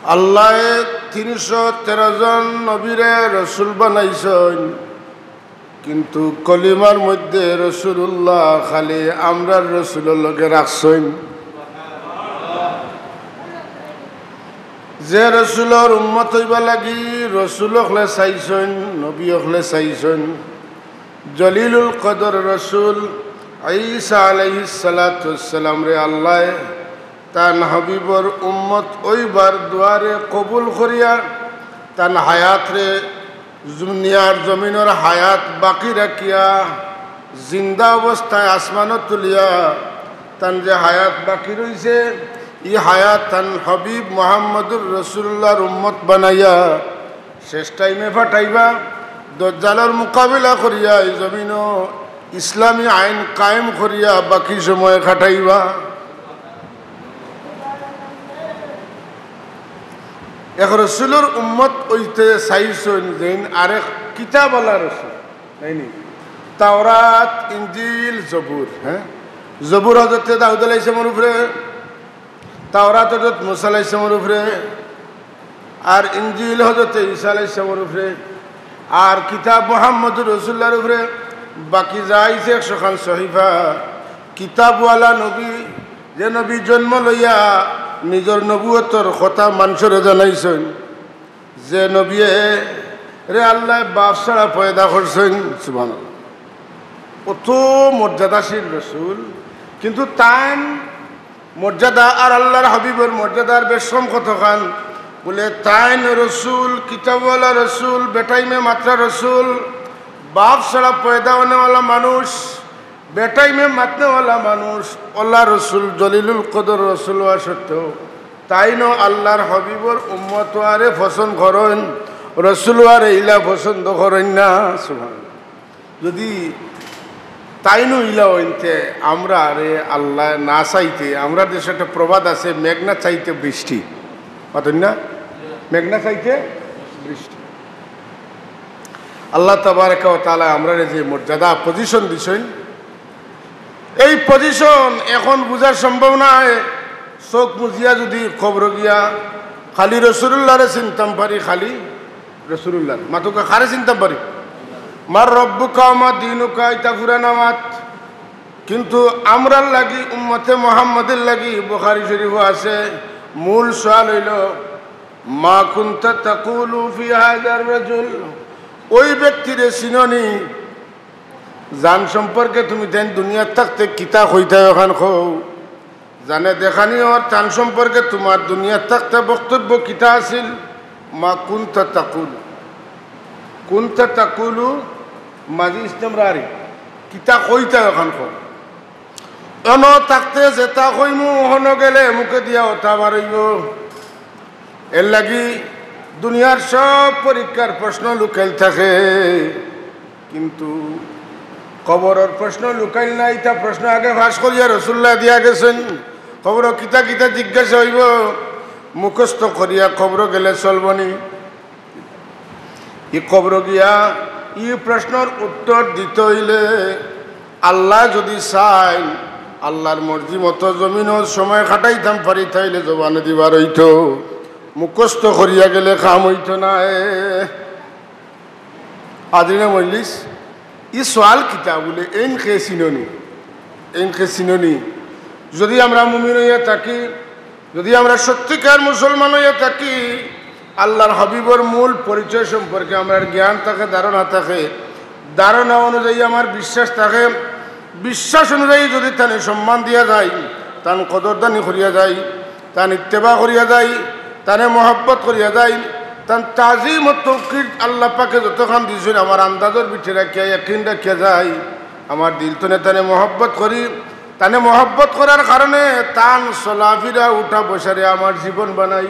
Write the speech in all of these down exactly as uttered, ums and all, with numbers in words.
আল্লায় তিনশো তেরো জন নবীরে রসুল বানাইছইন, কিন্তু কলিমার মধ্যে রসুলুল্লাহ খালি আমরার রসুলর লগে রাখছইন। যে রসুলর উম্মত অইবার লাগি রসুল অকলে চাইছইন, নবী অকলে চাইছইন, জলিলুল কদর রসুল ঈসা আলাইহিস সালাতু ওয়াস সালামরে আল্লায় তান হাবিবর উম্মত অইবার দুয়ারে কবুল করিয়া, তান হায়াতরে দুনিয়ার জমিনর হায়াত বাকি রাখিয়া, জিন্দা অবস্থায় আসমানো তুলিয়া, তান যে হায়াত বাকি রইছে, ই হায়াত তান হাবিব মুহাম্মদুর রাসূলুল্লাহর উম্মত বানাইয়া শেষ টাইমে পাঠাইবা, দজ্জালর মোকাবিলা করিয়া ই জমিনো ইসলামী আইন কায়েম করিয়া বাকি সময় কাটাইবা। এক রসুলর উম্মত অইতে চাইছইন যেইন আরেক কিতাবওয়ালা রসুল, নায়নি? তাওরাত, ইঞ্জিল, জবুর, হ্যাঁ? জবুর হজরতে দাউদ আলাইহিস সালামর উপরে, তাওরাত হজরত মুসা আলাইহিস সালামর উপরে, আর ইঞ্জিল হজরতে ঈসা আলাইহিস সালামর উপরে, আর কিতাব মুহাম্মদুর রাসূলুল্লাহর উপরে। বাকি যা আইছে একশো খান সহিফা। কিতাবওয়ালা নবী, যে নবী জন্ম লইয়া নিজর নবুয়তর কথা মানষরে জানাইছইন, যে নবীয়ে রে আল্লায় বাপ ছাড়া পয়দা করছইন, সুবহানাল্লাহ। অত মর্যাদাশীল রসুল, কিন্তু তাইন মর্যাদা আর আল্লাহর হাবিবর মর্যাদার বেশ কম কতখান? বলে, তাইন রসুল, কিতাবওয়ালা রসুল, বেটাইমে মাতরা রসুল, বাপ ছাড়া পয়দা অনেওয়ালা মানুষ, বেটাইমে মাতনেওয়ালা মানুষ, অলা রসুল, জলিলুল কদর রসুল অওয়া সত্ত্বেও তাইনও আল্লাহর হাবিবর উম্মত অওয়ারে পছন্দ করইন, রসুল অওয়ারে ইলা পছন্দ করইন না। সুবহানাল্লাহ। যদি তাইনও ইলা অইন তে আমরারে আল্লায় না চাইতে, আমরার দেশো একটা প্রবাদ আছে, মেঘ না চাইতে বৃষ্টি, মাতইন না? মেঘ না চাইতে বৃষ্টি। আল্লাহ তাবারাকা ওয়া তাআলা আমরারে যে মর্যাদা, পজিশন দিছইন, এই পজিশন এখন বুঝা সম্ভব নায়। চউখ মুজিয়া যদি কবরো গিয়া খালি রসুলুল্লাহরে চিনতাম পারি, খালি রসুলুল্লাহ, মাতুক্কা কারে চিনতাম পারি? মান রব্বুকা ওয়া মা দীনুকা, ইতা পুরানা মাত। কিন্তু আমরার লাগি, উম্মতে মুহাম্মদীর লাগি বুখারী শরীফো আছে, মূল সওয়াল অইলো, মা কুনতা তাকুলু ফি হাযার রাজুল, ওই ব্যক্তিরে চিনো নি, যান সম্পর্কে তুমি তাইন দুনিয়াত থাকতে কিতা কইতায় অখান কও। যানে দেখানি অর তান সম্পর্কে তুমার দুনিয়াত থাকতে বক্তব্য কিতা আছিল? মা কুনতা তাকুলু, কুনতা তাকুলু, মাজি ইস্তেমরারি, কিতা কইতায় অখান কও। অনো থাকতে যেতা কইমু, হনো গেলে মুখেদি অতা বার অইবো। এরলাগি দুনিয়ার সব পরীক্ষার প্রশ্ন লুকাইল থাকে, কিন্তু কবরর প্রশ্ন লুকাইল না। ইতা প্রশ্ন আগে ফাঁস করিয়া রসুলুল্লায় দিয়া গেছইন। কবরো কিতা কিতা জিজ্ঞাসা অইবো, মুখস্থ করিয়া কবরো গেলে চলবো নি? ই কবরো গিয়া ই প্রশ্নর উত্তর দিতে অইলে আল্লায় যদি চাইন, আল্লাহর মর্জি মতো জমিনো সময় কাটাইতাম পারি, তাইলে জবানেদি বার অইতো, মুখস্থ করিয়া গেলে কাম অইতো নায়। হাজিরিনে মজলিস, ই সওয়াল কিতা বুলে, এইন কে চিনো নি, এইন কে চিনো নি? যদি আমরা মুমিন অইয়া থাকি, যদি আমরা সত্যিকার মুসলমান অইয়া থাকি, আল্লাহর হাবিবর মূল পরিচয় সম্পর্কে আমরার জ্ঞান থাকে, ধারণা থাকে, ধারণা অনুযায়ী আমার বিশ্বাস থাকে, বিশ্বাস অনুযায়ী যদি তানে সম্মান দিয়া যাই, তান কদরদানি করিয়া যাই, তান ইত্তেবা করিয়া যাই, তানে মহব্বত করিয়া যাই, তান তাজিম ও তৌকির আল্লাহ পাকে যতখান দিছইন আমার আন্দাজর ভিতরে রাখিয়া, ইয়াকিন রাখিয়া যাই, আমার দিল তনে তানে মহব্বত করি, তানে মহব্বত করার কারণে তান চলাফিরা, উঠা বসারে আমার জীবন বানাই,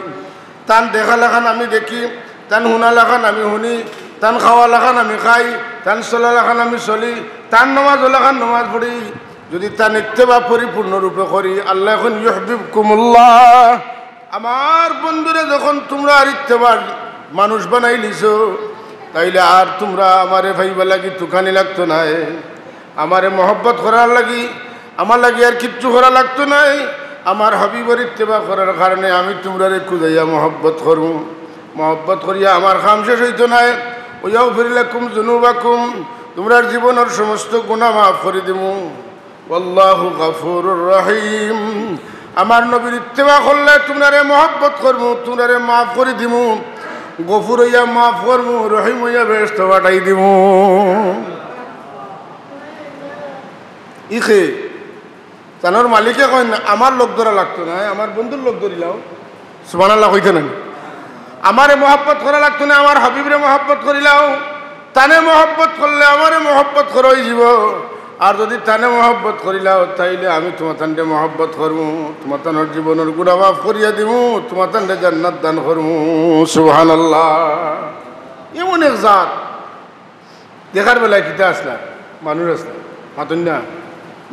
তান দেখা লাখান আমি দেখি, তান হুনা লাখান আমি হুনি, তান খাওয়া লাখান আমি খাই, তান চলা লাখান আমি চলি, তান নমাজ লাখান নমাজ পড়ি। যদি তান ইত্তেবা পরিপূর্ণ রূপে করি, আল্লায় কইন, ইউহবিবকুমুল্লাহ, আমার বন্ধুরে যখন তুমরা আর ইত্তেবার মানুষ বানাইলিছো, তাইলে আর তুমরা আমারে পাইবার লাগি তুকানি লাগতো নায়, আমারে মহব্বত করার লাগি, আমার লাগি আর কিচ্ছু করা লাগতো নায়। আমার হাবিবর ইত্তেবা করার কারণে আমি তুমরারে খুজাইয়া মহব্বত করমু। মহব্বত করিয়া আমার কাম শেষ অইতো নায়। ওয়াগফির লাকুম যুনুবাকুম, তুমরার জীবনর সমস্ত গুনাহ মাফ করি দিমু। ওয়াল্লাহু গাফুরুর রহিম। আমার নবীর ইত্তেবা করলে তুমরারে মহব্বত করমু, তুমরারে মাফ করি দিমু। গফুর অইয়া মাফ করমু, রহিম অইয়া বেহেশতো পাঠাই দিমু। ইখে জানোর মালিকে কইন, "আমার লগ ধরা লাগতো নায়, আমার বন্ধুর লগ ধরিলাও।" সুবহানাল্লাহ কইতা নায়? "আমারে মহব্বত করা লাগতো নায়, আমার হাবিবরে মহব্বত করিলাও।" তানে মহব্বত করলে আমারে মহব্বত করা অইযিবো। আর যুদি তানে মহব্বত করিলাও, তাইলে আমি তুমাতানরে মহব্বত করমু, তুমাতানর জীবনর গুনাহ মাফ করিয়া দিমু, তুমাতানরে জান্নাত দান করমু। সুবহানাল্লাহ। এমন এক জাত, দেখার বেলায় কিতা আছলা? মানুষ আছলা। মাতইন না?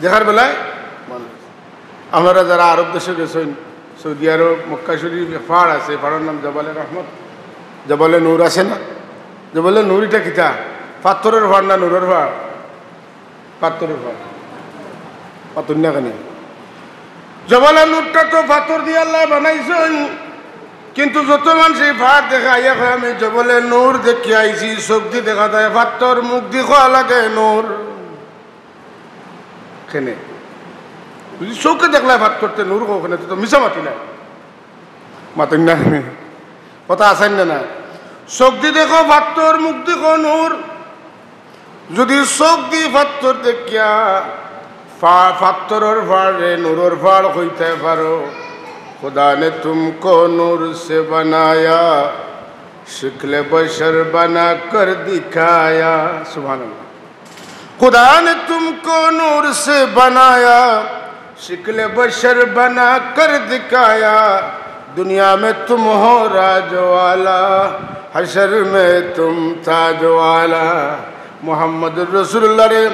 দেখার বেলায় মানুষ। আপনারা যারা আরব দেশো গেছইন, সৌদি আরব, মক্কা শরীফ, এক পাহাড় আছে, পাহাড়র নাম জবালে রহমত, জবালে নূর আছে না? জবালে নূর ইটা কিতা? পাত্থরর পাহাড় না নূরর পাহাড়? পাত্থরর পাহাড়। পাত্থর না কেনে? জবালে নূরটা তো পাত্থর দিয়া আল্লায় বানাইছইন, কিন্তু যত মানষে ই পাহাড় দেখে আইয়া কয়, "আমি জবালে নূর দেখিয়া আইছি", চউখদি দেখা যায় পাত্থর, মুখদি কওয়া লাগে নূর। কেনে? যুদি চউখে দেখলায় পাত্থর তে নূর কও কেনে, তে তো মিছা মাতিলায়। মাতইন না? কথা আছইন না, না? চউখদি দেখো পাত্থর, মুখদি কও নূর। যুদি চউখদি পাত্থর দেখিয়া পা-, পাত্থরর পাহাড়রে নূরর পাহাড় কইতায় পারো, "খুদা নে তুমকো নূর সে বানায়া, শক্ল বশর বানা কর দিখায়া।" সুবহানাল্লাহ। "খুদা নে তুমকো নূর সে বানায়া, শক্ল বশর বানা কর দিখায়া, দুনিয়া মে তুম হো রাজ ওয়ালা, হশর মে তুম তাজ ওয়ালা।" মুহাম্মদুর রাসূলুল্লাহরে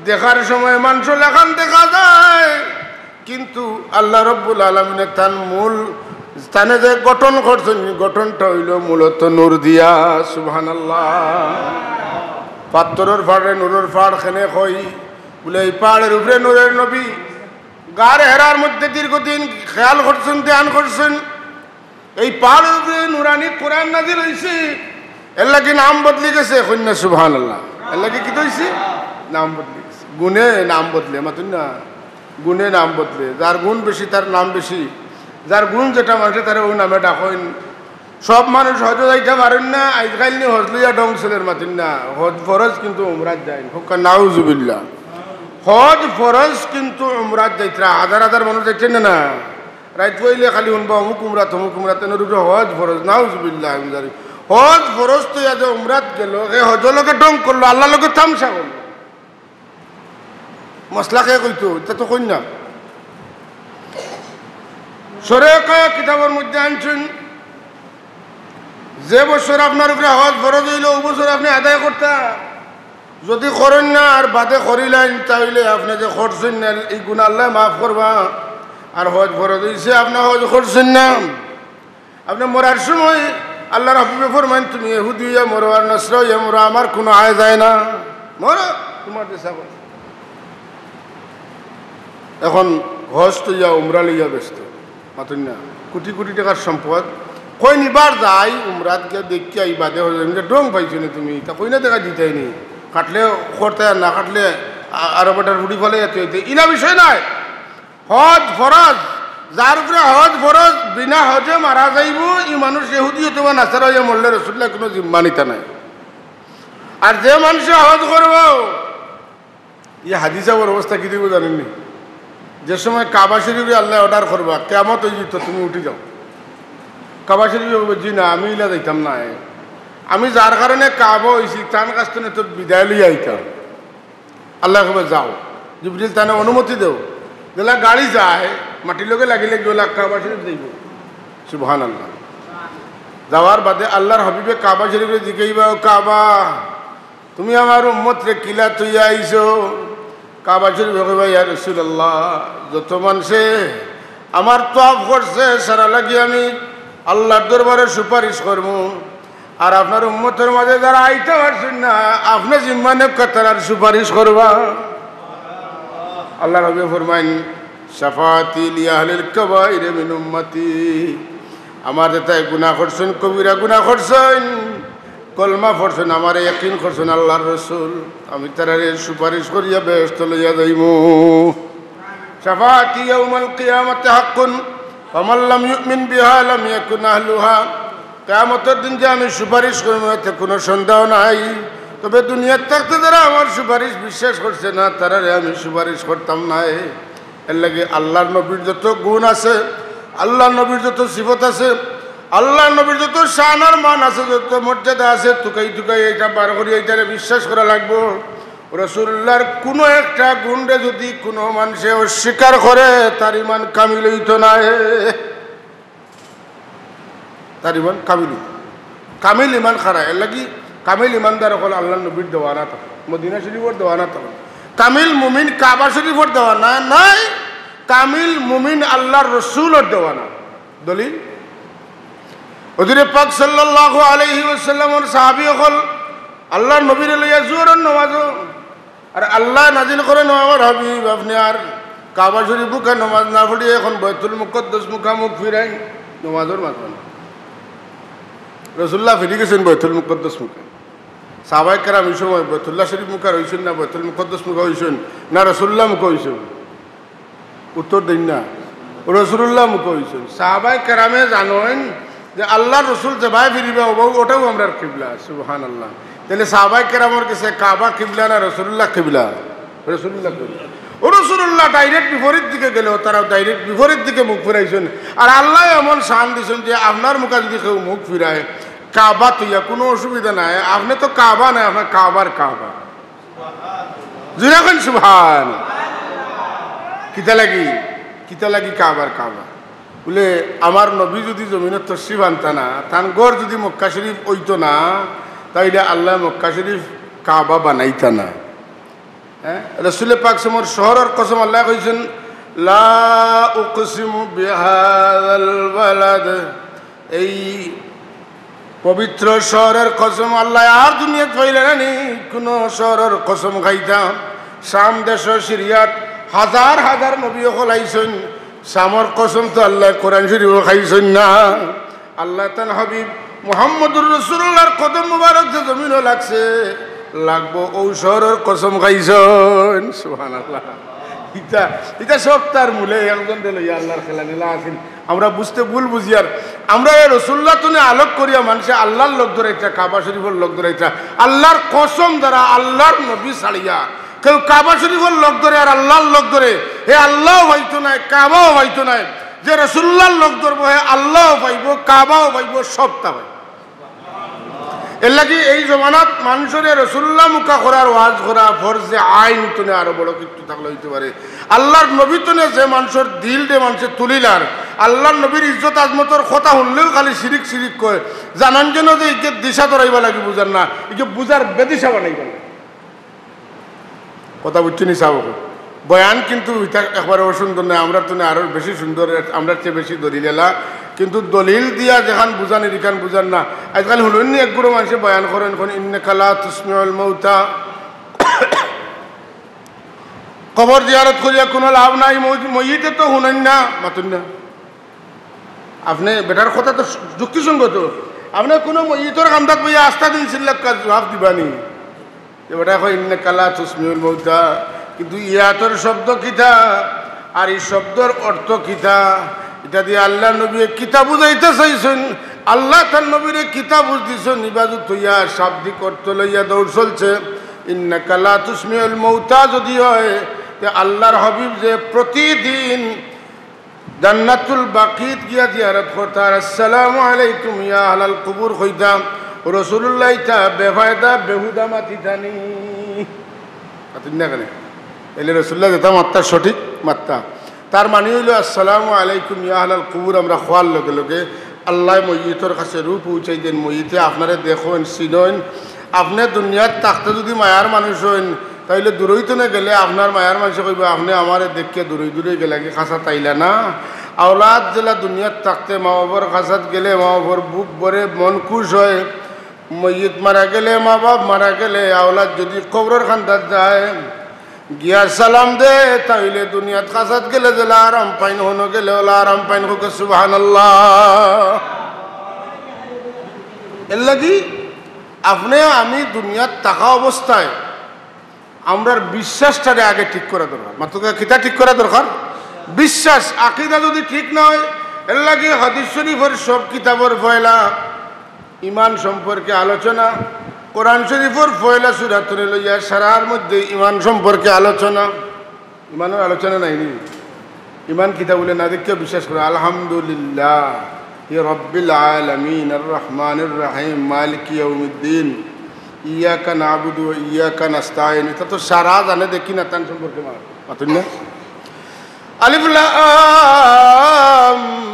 দেখার সময় মানষর লাখান দেখা যায়, কিন্তু আল্লাহ রাব্বুল আলামিনে তান মূল, তানে যে গঠন করছইন, গঠনটা অইলো মূলত নূর দিয়া। সুবহানাল্লাহ। পাত্থরর পাহাড়রে নূরর পাহাড় কেনে কই? বুলে, এই পাহাড়র উপরে নূরের নবী গার হেরার মধ্যে দীর্ঘদিন খেয়াল করছইন, ধ্যান করছইন। এই পাহাড়র উপরে নুরানি কোরআন নাজিল অইছে, এরলাগি নাম বদলি গেছে। কইন না সুবহানাল্লাহ। এরলাগি কিতা অইছে? নাম বদলি গেছে। গুণে নাম বদলে, মাতইন না? গুণে নাম বদলে। যার গুণ বেশি, তার নাম বেশি। যার গুণ যেটা, মানষে তারে অউ নামে ডাকইন। সব মানুষ হজো যাইতা পারইন না, আইজকাইল নি হজ লইয়া ঢং চলের, মাতইন না? হজ ফরজ কিন্তু উমরাত যাইন। কউক্কা নাউজুবিল্লাহ। হজ ফরজ কিন্তু উমরাত যাইতরা, হাজার হাজার মানুষ যাইতরা না, না? রাইত অইলে খালি হুনবা অমুক উমরাত, অমুক উমরাত, এনর উপরে হজ ফরজ, নাউজুবিল্লাহ মিন জালিক। হজ ফরজ তো ইয়া যে উমরাত গেলো, হে হজর লগে ঢং করলো, আল্লাহর লগে তামশা করলো। মাসলা কে কইতো, ইতা তো কইন না। শরহ কায়া কিতাবর মধ্যে আনছইন, যে বছর আপনার উপরে হজ ফরজ অইলো, অউ বছর আপনে আদায় করতা। যুদি করইন না আর বাদে করিলাইন, তা অইলে আপনে যে করছইন না, ই গুনা আল্লায় মাফ করবা। আর হজ ফরজ অইছে, আপনে হজ করছইন না। আপনে মরার সময় আল্লাহর হাবিবে ফরমাইন, "তুমি ইহুদি অইয়া মরো আর নাসরা অইয়া মরো, আমার কুনু আয় যায় না, মরো, তুমার যে সাব।" এখন হজ তো ইয়া উমরা লইয়া ব্যস্ত, মাতইন না? কোটি কোটি টেকার সম্পদ। কইন ইবার যাই, উমরাত গিয়া দেখিয়া আই, বাদে হজ, এমনে ঢং পাইছো নি তুমি? তা কইন না, দেখা দিতায় নি, কাটলে করতায় আর না কাটলে আ-, আরো বেটার রুটি ফালাইয়া থইতে, ইলা বিষয় নায়। হজ ফরজ, যার উপরে হজ ফরজ, বিনা হজে মারা যাইবো, ই মানুষ ইহুদি অথবা নাসারা অইয়া মরলে রাসূলুল্লায় কুনু জিম্মা নিতা নায়। আর যে মানষে হজ করবো, ই হাজি সাবর অবস্থা কিতা অইবো জানইন নি? যে সময় কাবা শরীফরে আল্লায় order করবা, কিয়ামত অইযিতো, তুমি উঠি যাও। কাবা শরীফে কইবো, "জি না, আমি ইলা যাইতাম নায়। আমি যার কারণে কাবা অইছি, তান কাছ থনে তো বিদায় লইয়া আইতাম।" আল্লায় কইবা, "যাও।" জিবরিল তানে অনুমতি দেও। যেলা গাড়ি যায়, মাটির লগে লাগি লাগি অলা কাবা শরীফ যাইবো। সুবহানাল্লাহ। যাওয়ার বাদে আল্লাহর হাবিবে কাবা শরীফরে জিকাইবা, "ও কাবা, তুমি আমার উম্মতরে কিলা থইয়া আইছো?" কাবা শরীফে কইবা, "ইয়া রাসূলুল্লাহ, যত মানষে আমার তওয়াফ করছে, সারা লাগি আমি আল্লাহর দরবারে সুপারিশ করমু।" আর আপনার উম্মতর মাঝে যারা আইতা পারছইন না, আপনে জিম্মা নেউক্কা তারার সুপারিশ করবা। আল্লাহর নবী ফরমাইন, শাফাআতি লিআহলিল কাবাইরি মিন উম্মতি। আমার যেতায় গুনা করছইন, কবিরা গুনা করছইন, কলমা পড়ছইন, আমারে ইয়াকিন করছইন আল্লার রসুল, আমি তারারে সুপারিশ করিয়া বেহেশতো লইয়া যাইমু। শাফাআতি ইয়াউমাল কিয়ামাতি হাক্কুন, ফামান লাম ইউমিন বিহা লাম ইয়াকুন আহলুহা। কিয়ামতর দিন যে আমি সুপারিশ করমু, এতে কুনু সন্দেহ নাই। তবে দুনিয়াত থাকতে যারা আমার সুপারিশ বিশ্বাস করছে না, তারারে আমি সুপারিশ করতাম নায়। এরলাগি আল্লার নবীর যত গুণ আছে, আল্লার নবীর যত সিফত আছে, আল্লার নবীর যত শান আর মান আছে, যত মর্যাদা আছে, তুকাই তুকাই ইটা বার করি ইটারে বিশ্বাস করা লাগবো। রাসুলুল্লাহর কুনু একটা গুণরে যুদি কুনু মানষে অস্বীকার করে, তার ইমান কামিল অইতো নায়। তার ইমান কামিল অইতো। কামিল ইমান কারা? এরলাগি কামিল ইমানদার অকল আল্লার নবীর দেওয়ানা থাকইন, মদিনা শরিফর দেওয়ানা থাকইন। কামিল মুমিন কাবা শরিফর দেওয়ানা নায়, কামিল মুমিন আল্লার রসুলর দেওয়ানা। দলিল, হুজুরে পাক সাল্লাল্লাহু আলাইহি ওয়াসাল্লামর সাহাবী অকল আল্লার নবীরে লইয়া জোহরর নমাজো, আর আল্লায় নাজিল করইন, "ও আমার হাবিব, আপনে আর কাবা শরিফ মুখা নমাজ না পড়িয়া অখন বাইতুল মুকাদ্দাস মুখা মুখ ফিরাইন নমাজর মাঝখানো।" রাসুলুল্লাহ ফিরি গেছইন বাইতুল মুকাদ্দাস মুখা। সাহাবায়ে কেরাম ই সময় বাইতুল্লাহ শরিফ মুখা রইছইন না বাইতুল মুকাদ্দাস মুখা অইছইন না রাসুলুল্লাহ মুখা অইছইন? উত্তর দেইন না, রাসুলুল্লাহ মুখা অইছইন। সাহাবায়ে কেরামে জানইন যে আল্লার রসুল যেবায় ফিরিবা অউ, অটাউ আমরার কিবলা। সুবহানাল্লাহ। তাইলে সাহাবায়ে কেরামর গেছে কাবা কিবলা না রাসুলুল্লাহ কিবলা? রাসুলুল্লাহ কিবলা। অউ রাসুলুল্লাহ direct বিপরীত দিকে গেলেও তারা direct বিপরীত দিকে মুখ ফিরাইছইন। আর আল্লায় এমন শান দিছইন যে আপনার মুখা যুদি কেউ মুখ ফিরায় কাবা থইয়া, কুনু অসুবিধা নাই। আপনে তো কাবা নায়, আপনার কাবার কাবা। জুরে কইন সুবহান। কিতা লাগি? কিতা লাগি কাবার কাবা? বুলে, আমার নবী যুদি জমিনো তশরিফ আনতা না, তান ঘর যুদি মক্কা শরিফ অইতো না, তাইলে আল্লায় মক্কা শরিফ কাবা বানাইতা না। হ্যাঁ? রাসুলে পাক সমর শহরর কসম আল্লায় কইছইন, "লা উকসিমু বিহাযাল বালাদ।" এই পবিত্র শহরর কসম আল্লায় আর দুনিয়াত পাইলে নানি কুনু শহরর কসম খাইতা। শাম দেশো সিরিয়াত হাজার হাজার নবী অকল আইছইন, শামর কসম তো আল্লায় কোরআন শরিফো খাইছইন না। আল্লায় তান হাবিব মুহাম্মদুর রাসুলুল্লাহর কদম মুবারক যে জমিনো লাগছে, লাগবো অউ শহরর কসম খাইছইন। সুবহানাল্লাহ। ইটা, ইটা সবতার মূলে একজনরে লইয়া আল্লার খেলা লীলা আছিল। আমরা বুঝতে ভুল বুঝিয়ার। আমরা এই রাসুলুল্লাহ তুনে আলোক করিয়া মানষে আল্লার লগ ধরাইতা, কাবা শরিফর লগ ধরাইতা। আল্লার কসম, যারা আল্লার নবী ছাড়িয়া কেউ কাবা শরিফর লগ ধরে আর আল্লার লগ ধরে, হে আল্লাও পাইতো নায়, কাবাও পাইতো নায়। যে রাসুলুল্লাহর লগ ধরবো, হে আল্লাও পাইবো, কাবাও পাইবো, সবতা পাইবো। এরলাগি এই জমানাত মানষরে রাসুলুল্লাহ মুখা করার ওয়াজ করা ফরজে আইন তুনে আরো বড় কিচ্ছু থাকলে অইতে পারে। আল্লার নবী তুনে যে মানষর দিলরে মানষে তুলিলার, আল্লার নবীর ইজ্জত আজমতর কথা হুনলেউ খালি শিরিক শিরিক কয়, জানইন যেন যে ইগে দিশা ধরাইবার লাগি বুঝার না, ইগে বুঝার বেদিশা বানাইবার লাগি। কথা বুঝছইন নি সাব? বয়ান কিন্তু ইটা একবারে অসুন্দর নায়, আমরার তুনে আরো বেশি সুন্দর, আমরার চেয়ে বেশি দলিল এলা। কিন্তু দলিল দিয়া যেখান বুঝানির, ইখান বুঝার না। আইজকাল হুনইন নি এক গুরু মানষে বয়ান করইন, কইন, "ইন্নাকা লা তুসমিউল মাউতা।" কবর জিয়ারত করিয়া কুনু লাভ নাই, মই-, মইয়িতে তো হুনইন না, মাতইন না। আপনে বেটার কথা তো যুক্তিসঙ্গত। আপনে কুনু মইয়িতর কান্দাত বইয়া আস্তা দিন চিল্লাউক্কা, জুয়াব দিবা নি? যে বেটায় কয়, "ইন্নাকা লা তুসমিউল মাউতা।" কিন্তু ইয়াতর শব্দ কিতা? আর ই শব্দর অর্থ কিতা? ইটা দিয়া আল্লার নবীয়ে কিতা বুঝাইতা চাইছইন? আল্লায় তান নবীরে কিতা বুঝ দিছইন? ইবাদত অইয়া শাব্দিক অর্থ লইয়া দৌড় চলছে। "ইন্নাকা লা তুসমিউল মাউতা" যুদি অয়, তে আল্লার হাবিব যে প্রতিদিন জান্নাতুল বাকিত গিয়া জিয়ারত করতা, আর "আসসালামু আলাইকুম ইয়া আহলাল কুবুর" কইতা, রাসুলুল্লায় ইতা বেফায়দা বেহুদা মাতিতা নি? মাতইন না কেনে? এলে রাসুলুল্লায় যেতা মাততা সঠিক মাততা। তার মানি অইলো, "আসসালামু আলাইকুম ইয়া আহলাল কুবুর" আমরা কওয়ার লগে লগে আল্লায় মইয়িতর কাছে রুহ পৌঁছাই দেইন, মইয়িতে আপনারে দেখইন, চিনইন। আপনে দুনিয়াত থাকতে যুদি মায়ার মানুষ অইন, তাইলে দূরই তো না গেলে আপনার মায়ার মানষে কইবা, "আপনে আমারে দেখিয়া দূরই দূরই গেলা, কি কাছাত আইলা না?" আওলাদ যেলা দুনিয়াত থাকতে মা বাবার কাছাত গেলে মা বাবার বুক ভরে, মন খুশ অয়। মইয়িত মারা গেলে, মা বাপ মারা গেলে, আওলাদ যুদি কবরর কান্দাত যায়, গিয়া সালাম দে, তাইলে দুনিয়াত খাসাত গেলে যেলা আরাম পাইন, হনো গেলে ওলা আরাম পাইন। কউক্কা সুবহানাল্লাহ। এর লাগি আপনে আমি দুনিয়াত থাকা অবস্থায় আমরার বিশ্বাসটারে আগে ঠিক করা দরকার। মাতউক্কা, কিতা ঠিক করা দরকার? বিশ্বাস, আকিদা যদি ঠিক না হয়, এর লাগি হাদিস শরীফর সব কিতাবর পয়লা ইমান সম্পর্কে আলোচনা, কোরআন শরীফর পয়লা সূরা থনে লইয়া সারার মধ্যে ইমান সম্পর্কে আলোচনা। ইমানর আলোচনা নাইনি? ইমান কিতা বুলে না দেখিয়া বিশ্বাস করা। আলহামদুলিল্লাহি রাব্বিল আলামিন, আর রহমানির রহিম, মালিকি ইয়াউমিদ্দিন, ইয়াকা না'বুদু ওয়া ইয়াকা নাস্তাইন। ইতা তো সারা জানে, দেখি না, তান সম্পর্কে মা-, মাতুন না? আলিফ লাম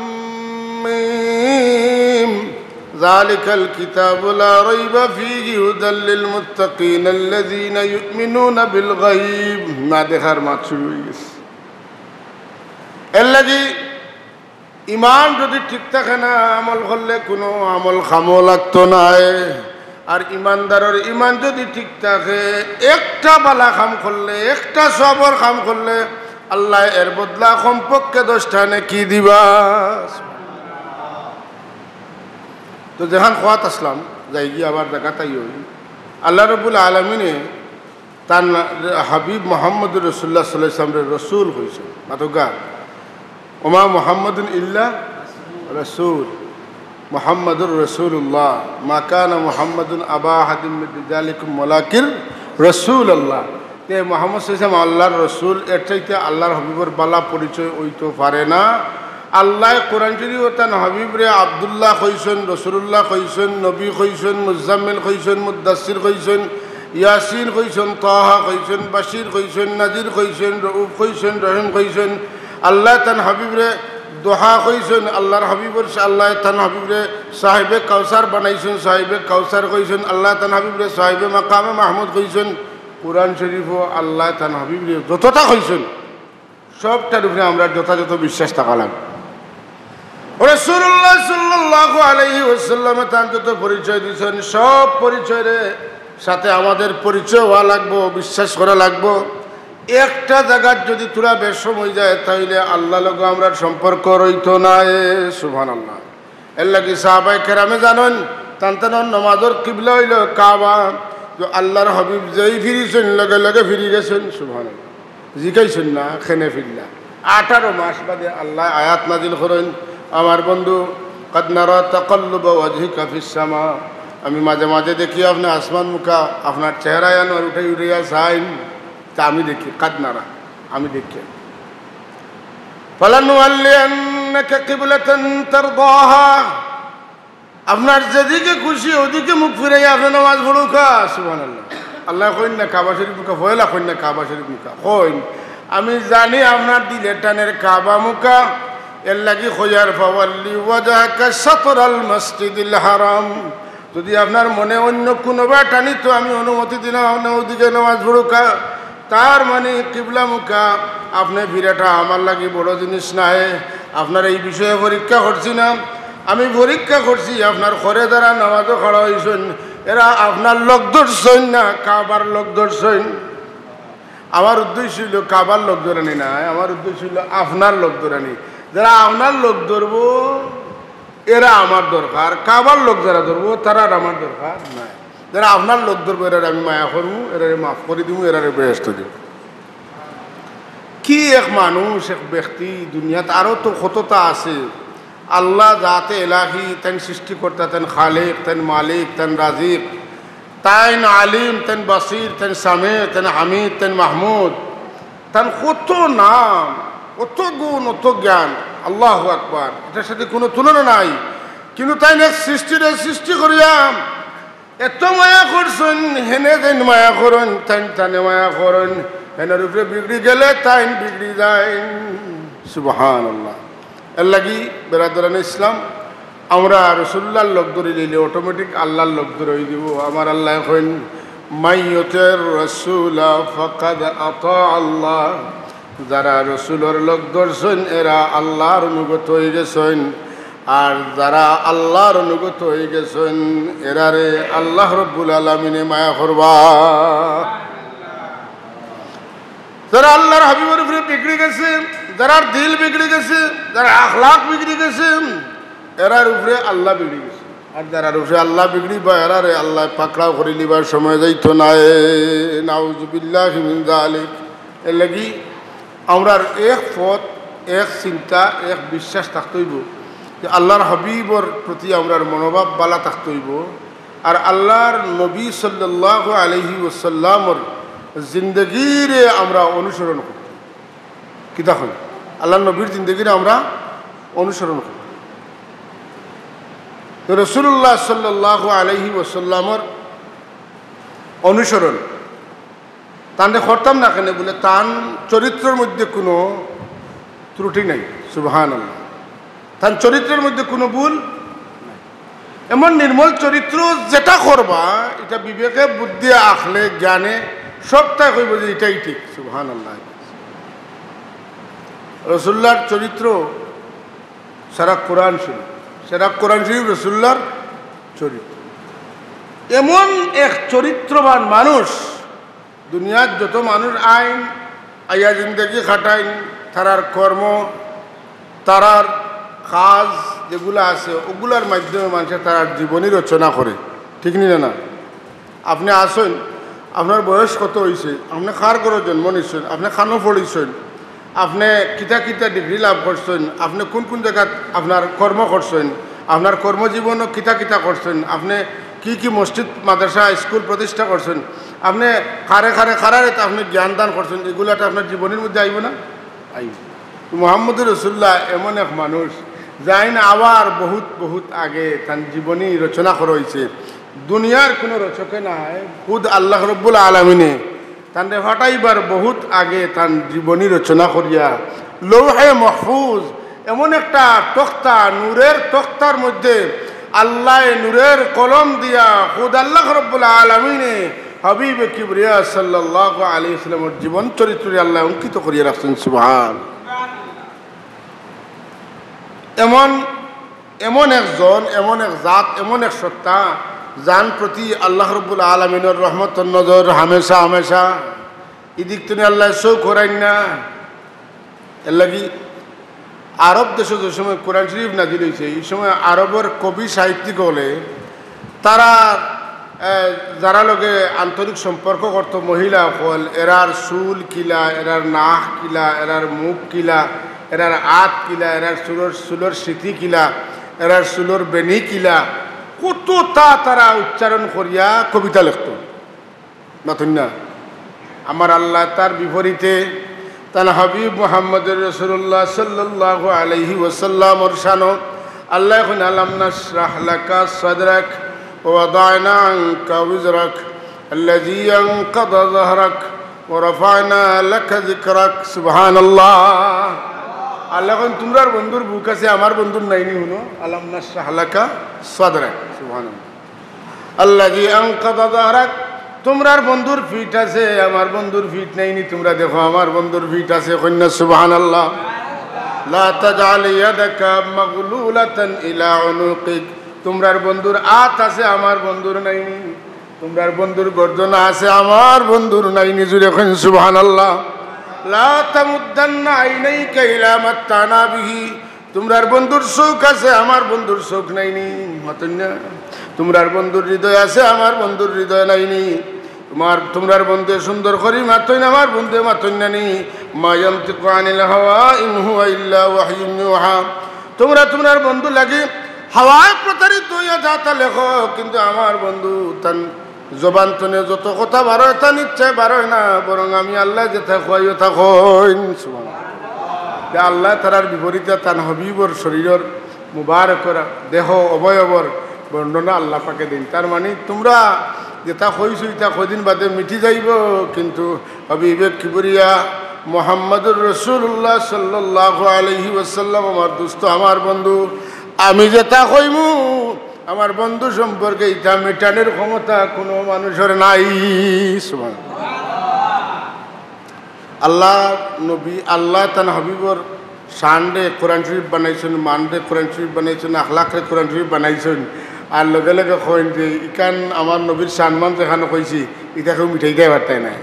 মিম। যালিকাল কিতাবু লা রাইবা ফীহি হুদাল লিল মুত্তাকিন আল্লাযীনা ইউমিনুনা বিল গায়ব। না দেখার মাত শুরু অই গেছে। এর লাগি ইমান যদি ঠিক থাকে না, আমল করলে কুনু আমল কামো লাগতো নায়। আর ইমানদারর ইমান যদি ঠিক থাকে, একটা বালা কাম করলে, একটা সওয়াবর কাম করলে, আল্লায় এর বদলা কমপক্ষে দশটা নেকি দিবা। তো যেখান কওয়াত আছলাম, যাইগি আবার জাগাত আইও। আল্লাহ রাব্বুল আলামিনে তান হাবিব মুহাম্মদুর রাসূলুল্লাহ সাল্লাল্লাহু আলাইহি ওয়াসাল্লামরে রসুল কইছইন। মাতউক্কা, ওমা মুহাম্মাদুন ইল্লা রাসূল, মুহাম্মাদুর রাসূলুল্লাহ, মা কানা মুহাম্মাদুন আবা আহাদিম মিন রিজালিকুম ওয়ালাকিন রাসূলুল্লাহ। তে মুহাম্মদ সাল্লাল্লাহু আলাইহি ওয়াসাল্লাম আল্লাহর রসুল, এর চাইতে আল্লাহর হাবিবর বালা পরিচয় অইতো পারে না। আল্লায় কোরআন শরীফো তান হাবিবরে আব্দুল্লাহ কইছইন, রসুলুল্লাহ কইছইন, নবী কইছইন, মুজাম্মিল কইছইন, মুদ্দাসসির কইছইন, ইয়াসিন কইছইন, তাহা কইছইন, বাশির কইছইন, নাজির কইছইন, রউফ কইছইন, রহিম কইছইন। আল্লায় তান হাবিবরে দোহা কইছইন, আল্লাহর হাবিবর সা-, আল্লায় তান হাবিবরে সাহেবে কাউসার বানাইছইন, সাহেবে কাউসার কইছইন, আল্লায় তান হাবিবরে সাহেবে মাকামে মাহমুদ কইছইন। কোরআন শরীফো আল্লায় তান হাবিবরে যতটা কইছইন, সবটার উপরে আমরার যথাযথ বিশ্বাস থাকা লাগবো। রাসূলুল্লাহ সাল্লাল্লাহু আলাইহি ওয়াসাল্লামে তান যত পরিচয় দিছইন, সব পরিচয়র সাথে আমাদের পরিচয় অওয়া লাগবো, বিশ্বাস করা লাগবো। একটা জাগাত যদি থুড়া বেশকম অই যায়, তাইলে আল্লাহর লগে আমরার সম্পর্ক রইতো নায়। সুবহানাল্লাহ। এর লাগি সাহাবায়ে কেরামে জানইন, তান তানর নমাজর কিবলা অইলো কাবা। তো আল্লাহর হাবিব যেই ফিরিছইন, লগে লগে ফিরি গেছইন। সুবহানাল্লাহ। জিকাইছইন না, কেনে ফিরলা? আঠারো মাস বাদে আল্লায় আয়াত নাজিল করইন, আমার বন্ধু, "কাদ নারা তাকাল্লুবা ওয়াজহিকা ফিস সামা।" আমি মাঝে মাঝে দেখি আপনে আসমান মুখা, আপনার চেহারা আনোয়ার উঠাই উঠাইয়া চাইন। তে আমি দেখি, "কাদ নারা", আমি দেখি। "ফালানুওয়াল্লিয়ান্নাকা কিবলাতান তারদাহা।" আপনার যেদিকে খুশি ওদিকে মুখ ফিরাইয়া আপনে নমাজ পড়উক্কা। সুবহানাল্লাহ। আল্লায় কইন না কাবা শরীফ মুখা, পয়লা কইন না কাবা শরীফ মুখা। কইন, আমি জানি আপনার দিলের টানের কাবা মুখা, এর লাগি কইয়ার ফাওয়াল্লি ওয়াজহাকা শাতরাল মসজিদিল হারাম। যদি আপনার মনে অইন্য কুনুবা টানিতো আমি অনুমতি দিলাম আপনে ওদিকে নমাজ পড়উক্কা। তার মানে কিবলা মুখা আপনে ফিরাটা আমার লাগি বড় জিনিস নায়। আপনার এই বিষয়ে পরীক্ষা করছি না, আমি পরীক্ষা করছি আপনার ঘরে যারা নমাজো খাড়া অইছইন, এরা আপনার লগ ধরছইন না কাবার লগ ধরছইন। আমার উদ্দেশ্য অইলো কাবার লগ ধরানি নায়, আমার উদ্দেশ্য অইলো আপনার লগ ধরানি। যারা আপনার লগ ধরবো, এরা আমার দরকার, কাবার লগ যারা ধরবো, তারার আমার দরকার নাই। যারা আপনার লগ ধরবো, এরারে আমি মায়া করমু, এরারে মাফ করি দিমু, এরারে বেহেশত দিমু। কি এক মানুষ, এক ব্যক্তি, দুনিয়াত আরো তো কততা আছে। আল্লাহ জাতে এলাহি, তাইন সৃষ্টিকর্তা, তাইন খালেক, তাইন মালিক, তাইন রাজিক, তাইন আলিম, তাইন বাসির, তাইন সামে, তাইন হামিদ, তাইন মাহমুদ, তান কত নাম, কত গুণ, কত জ্ঞান, আল্লাহু আকবার, এটার সাথে কোনো তুলনা নাই। কিন্তু তাইন এক সৃষ্টিরে সৃষ্টি করিয়া এত মায়া করছইন, হেনে যেন মায়া করইন, তাইন তানে মায়া করইন, হেনর উপরে বিগড়ি গেলে তাইন বিগড়ি যাইন। সুবহানাল্লাহ। এর লাগি বেরাদরানে ইসলাম, আমরা রসুলুল্লাহর লগ ধরি লইলে automatic আল্লাহর লগ ধরা অই দিবো। আমার আল্লায় কইন, "মান ইউতির রাসূলা ফাকাদ আতা আল্লাহ।" যারা রসুলর লগ ধরছইন, এরা আল্লাহর অনুগত অই গেছইন। আর যারা আল্লাহর অনুগত অই গেছইন, এরারে আল্লাহ রব্বুল আলামিনে মায়া করবা। যারা আল্লাহর হাবিবর উপরে বিগড়ি গেছে, যারার দিল বিগড়ি গেছে, যারার আখলাক বিগড়ি গেছে, এরার উপরে আল্লাহ বিগড়ি গেছে। আর যারার উপরে আল্লাহ বিগড়িবা, এরারে আল্লায় পাকড়াও করিলিবার সময় যাইতো নায়। নাউজুবিল্লাহি মিন যালিক। এর লাগি আমরার এক পথ, এক চিন্তা, এক বিশ্বাস থাকতে অইবো যে আল্লাহর হাবিবর প্রতি আমরার মনোভাব বালা থাকতে অইবো। আর আল্লাহর নবী সাল্লাল্লাহু আলাইহি ওয়াসাল্লামর জিন্দেগিরে আমরা অনুসরণ করি। কিতা কই? আল্লাহর নবীর জিন্দেগিরে আমরা অনুসরণ করি। তো রাসূলুল্লাহ সাল্লাল্লাহু আলাইহি ওয়াসাল্লামর অনুসরণ তানরে করতাম না কেনে? বলে, তান চরিত্রর মধ্যে কোনো ত্রুটি নাই। সুবহানাল্লাহ। তান চরিত্রর মধ্যে কোনো ভুল নাই। এমন নির্মল চরিত্র, যেটা করবা, এটা বিবেকে, বুদ্ধি, আখলে, জ্ঞানে সবটাই কইব যে এটাই ঠিক। সুবহানাল্লাহ। রাসূলুল্লাহর চরিত্র সারা কোরআন শরীফ, সারা কোরআন শরীফ রাসূলুল্লাহর চরিত্র। এমন এক চরিত্রবান মানুষ, দুনিয়াত যত মানুষ আইন, আইয়া জিন্দেগি খাটাইন, তারার কর্ম, তারার কাজ যেগুলা আছে, ওগুলার মাধ্যমে মানুষে তারার জীবনী রচনা করে, ঠিক নি না? না, আপনে আছইন, আপনার বয়স কত অইছে, আপনে কার ঘরো জন্ম নিছইন, আপনে কানো পড়ছইন, আপনে কিতা কিতা ডিগ্রি লাভ করছইন, আপনে কোন কোন জাগাত আপনার কর্ম করছইন, আপনার কর্মজীবনো কিতা কিতা করছইন, আপনে কি কি মসজিদ, মাদ্রাসা, স্কুল প্রতিষ্ঠা করছইন, আপনে কারে কারে কারারে তা আপনে জ্ঞান দান করছইন, এগুলা তো আপনার জীবনীর মধ্যে আইবো না? আইবো। তো মুহাম্মদুর রাসূলুল্লাহ এমন এক মানুষ, যাইন আবার বহুত বহুত আগে তান জীবনী রচনা করা অইছে। দুনিয়ার কোনো রচকে নায়, খুদ আল্লাহ রব্বুল আলামিনে তানরে ফাটাইবার বহুত আগে তান জীবনী রচনা করিয়া লৌহে মাহফুজ এমন একটা তক্তা, নূরের তক্তার মধ্যে আল্লায় নূরের কলম দিয়া খুদ আল্লাহ রব্বুল আলামিনে হাবিবে কিবরিয়া সাল্লাল্লাহু আলাইহি ওয়াসাল্লামর জীবন চরিত্ররে আল্লায় অঙ্কিত করিয়া রাখছইন। সুবহান। এমন, এমন একজন, এমন এক জাত, এমন এক সত্তা, যান প্রতি আল্লাহ রব্বুল আলামিনর রহমতর নজর হামেশা হামেশা। ইদিক তুনি আল্লায় চোখ হরাইন না। এর লাগি আরব দেশো যে সময় কোরআন শরীফ নাজিল অইছে, ই সময় আরবর কবি সাহিত্যিক অকলে তারা, এ, যারা লগে আন্তরিক সম্পর্ক করতো, মহিলা অকল, এরার চুল কিলা, এরার নাক কিলা, এরার মুখ কিলা, এরার আত কিলা, এরার চুলর, চুলর সিথি কিলা, এরার চুলর বেনি কিলা, কততা তারা উচ্চারণ করিয়া কবিতা লেখতো। মাতইন না। আমার আল্লায় তার বিপরীতে তান হাবিব মুহাম্মদুর রাসূলুল্লাহ সাল্লাল্লাহু আলাইহি ওয়াসাল্লামর শানো আল্লায় কইন, "আলাম নাশরাহ লাকা সাদরাক ওয়া ওয়াদা'না আনকা ওয়িজরাক আল্লাযী আনকাযা যাহরাক ওয়া রাফা'না লাকা যিকরাক।" সুবহানাল্লাহ। আল্লায় কইন, "তুমরার বন্ধুর বুক আছে, আমার বন্ধুর নাইনি।" হুনো, "আলাম নাশরাহ লাকা সাদরাক।" সুবহানাল্লাহ। আল্লাযী আনকাযা যাহরাক, তুমরার বন্ধুর পিঠ আছে, আমার বন্ধুর পিঠ নাইনি। তুমরা দেখো, আমার বন্ধুর পিঠ আছে। কইন না সুবহানাল্লাহ। লা তাজআল ইয়াদাকা মাগলুলাতান ইলা উনুকিক, তুমরার বন্ধুর আত আছে, আমার বন্ধুর নাইনি। তুমরার বন্ধুর গর্দনা আছে, আমার বন্ধুর নাইনি। জুরে কইন সুবহানাল্লাহ। লা তামুদ্দান্না আইনাইকা ইলা মাত্তা'না বিহি, তুমরার বন্ধুর চোখ আছে, আমার বন্ধুর চোখ নাইনি, মাতইন না। তুমরার বন্ধুর হৃদয় আছে, আমার বন্ধুর হৃদয় নাইনি। তুমার, তুমরার বন্ধুয়ে সুন্দর করি মাতইন, আমার বন্ধুয়ে মাতইন না নি। মা ইয়ানতিকু আনিল হাওয়া ইন হুয়া ইল্লা ওয়াহয়ুন ইউহা। তুমরা তুমরার বন্ধু লাগি হাওয়ায় প্রতারিত অইয়া যাতা লেখো, কিন্তু আমার বন্ধু তান জবান তনে যত কথা বারয়, তান ইচ্ছায় বারয় না, বরং আমি আল্লায় যেতা কই অতা কইন। সুবহানাল্লাহ। তে আল্লায় তারার বিপরীতে তান হাবিবর শরীরর মুবারকর দেহ অবয়বর বর্ণনা আল্লাহ পাকে দেইন। তার মানে তুমরা যেতা কইছো, ইতা কয়দিন বাদে মিটি যাইবো, কিন্তু হাবিবে কিবরিয়া মুহাম্মদুর রাসূলুল্লাহ সাল্লাল্লাহু আলাইহি ওয়াসাল্লাম আমার দোস্ত, আমার বন্ধু। আমি যেতা কইমু, আমার বন্ধু সম্পর্কে ইতা মিটানির ক্ষমতা কোনো মানুষর নাই। সুবহানাল্লাহ। আল্লাহ নবী, আল্লায় তান হাবিবর শানরে কোরআন শরীফ বানাইছইন, মানরে কোরআন শরীফ বানাইছইন, আখলাকরে কোরআন শরীফ বানাইছইন। আর লগে লগে কইন যে, "ইখান আমার নবীর শানমান যেখান কইছি, ইতা কেউ মিটাইতায় পারতায় নায়।"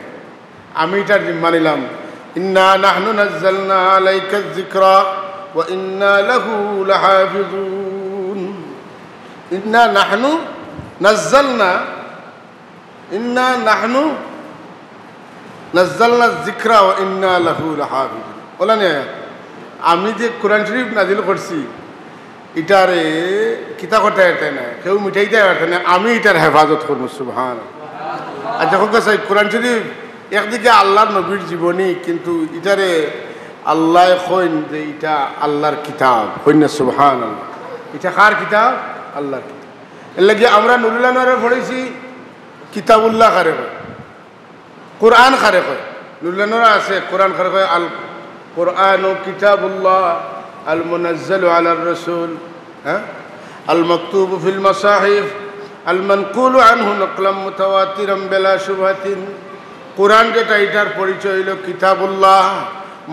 আমি ইতার জিম্মা নিলাম। إنا نحن نزلنا عليك الذكر وإنا له لحافظون. إنا نحن نزلنا، إنا نحن نزلنا الذكر وإنا له لحافظون। বলেন, আমি যে কোরআন শরীফ নাজিল করছি, ইটারে কিতা করতে পারতে না, কেউ মিটাইতে পারতে না, আমি ইটার হেফাজত করবো। সুবহান। আচ্ছা, হোক স্যার, কোরআন শরীফ একদিকে আল্লাহর নবীর জীবনী, কিন্তু ইটারে আল্লাহ কইন যে ইটা আল্লাহর কিতাব, কইন না সুবহান আল্লাহ। ইটা কার কিতাব? আল্লাহর কিতাব। এর লাগি আমরা নুরুল আনোয়ারে পড়ছি, কিতাবুল্লাহ কারে কয়, কোরআন কারে কয়। নুরুল আনোয়ারে আছে, কোরআন কারে কয়, আল কোরআনু কিতাবুল্লাহ, আল মুনাজ্জালু আলার রাসূল, হ্যাঁ, আল মাকতুবু ফিল মাসাহিফ, আল মানকুলু আনহু নাকলাম মুতাওয়াতিরাম বিলা শুবহাতিন। কোরআন যেটা, ইটার পরিচয় হইল কিতাবুল্লাহ,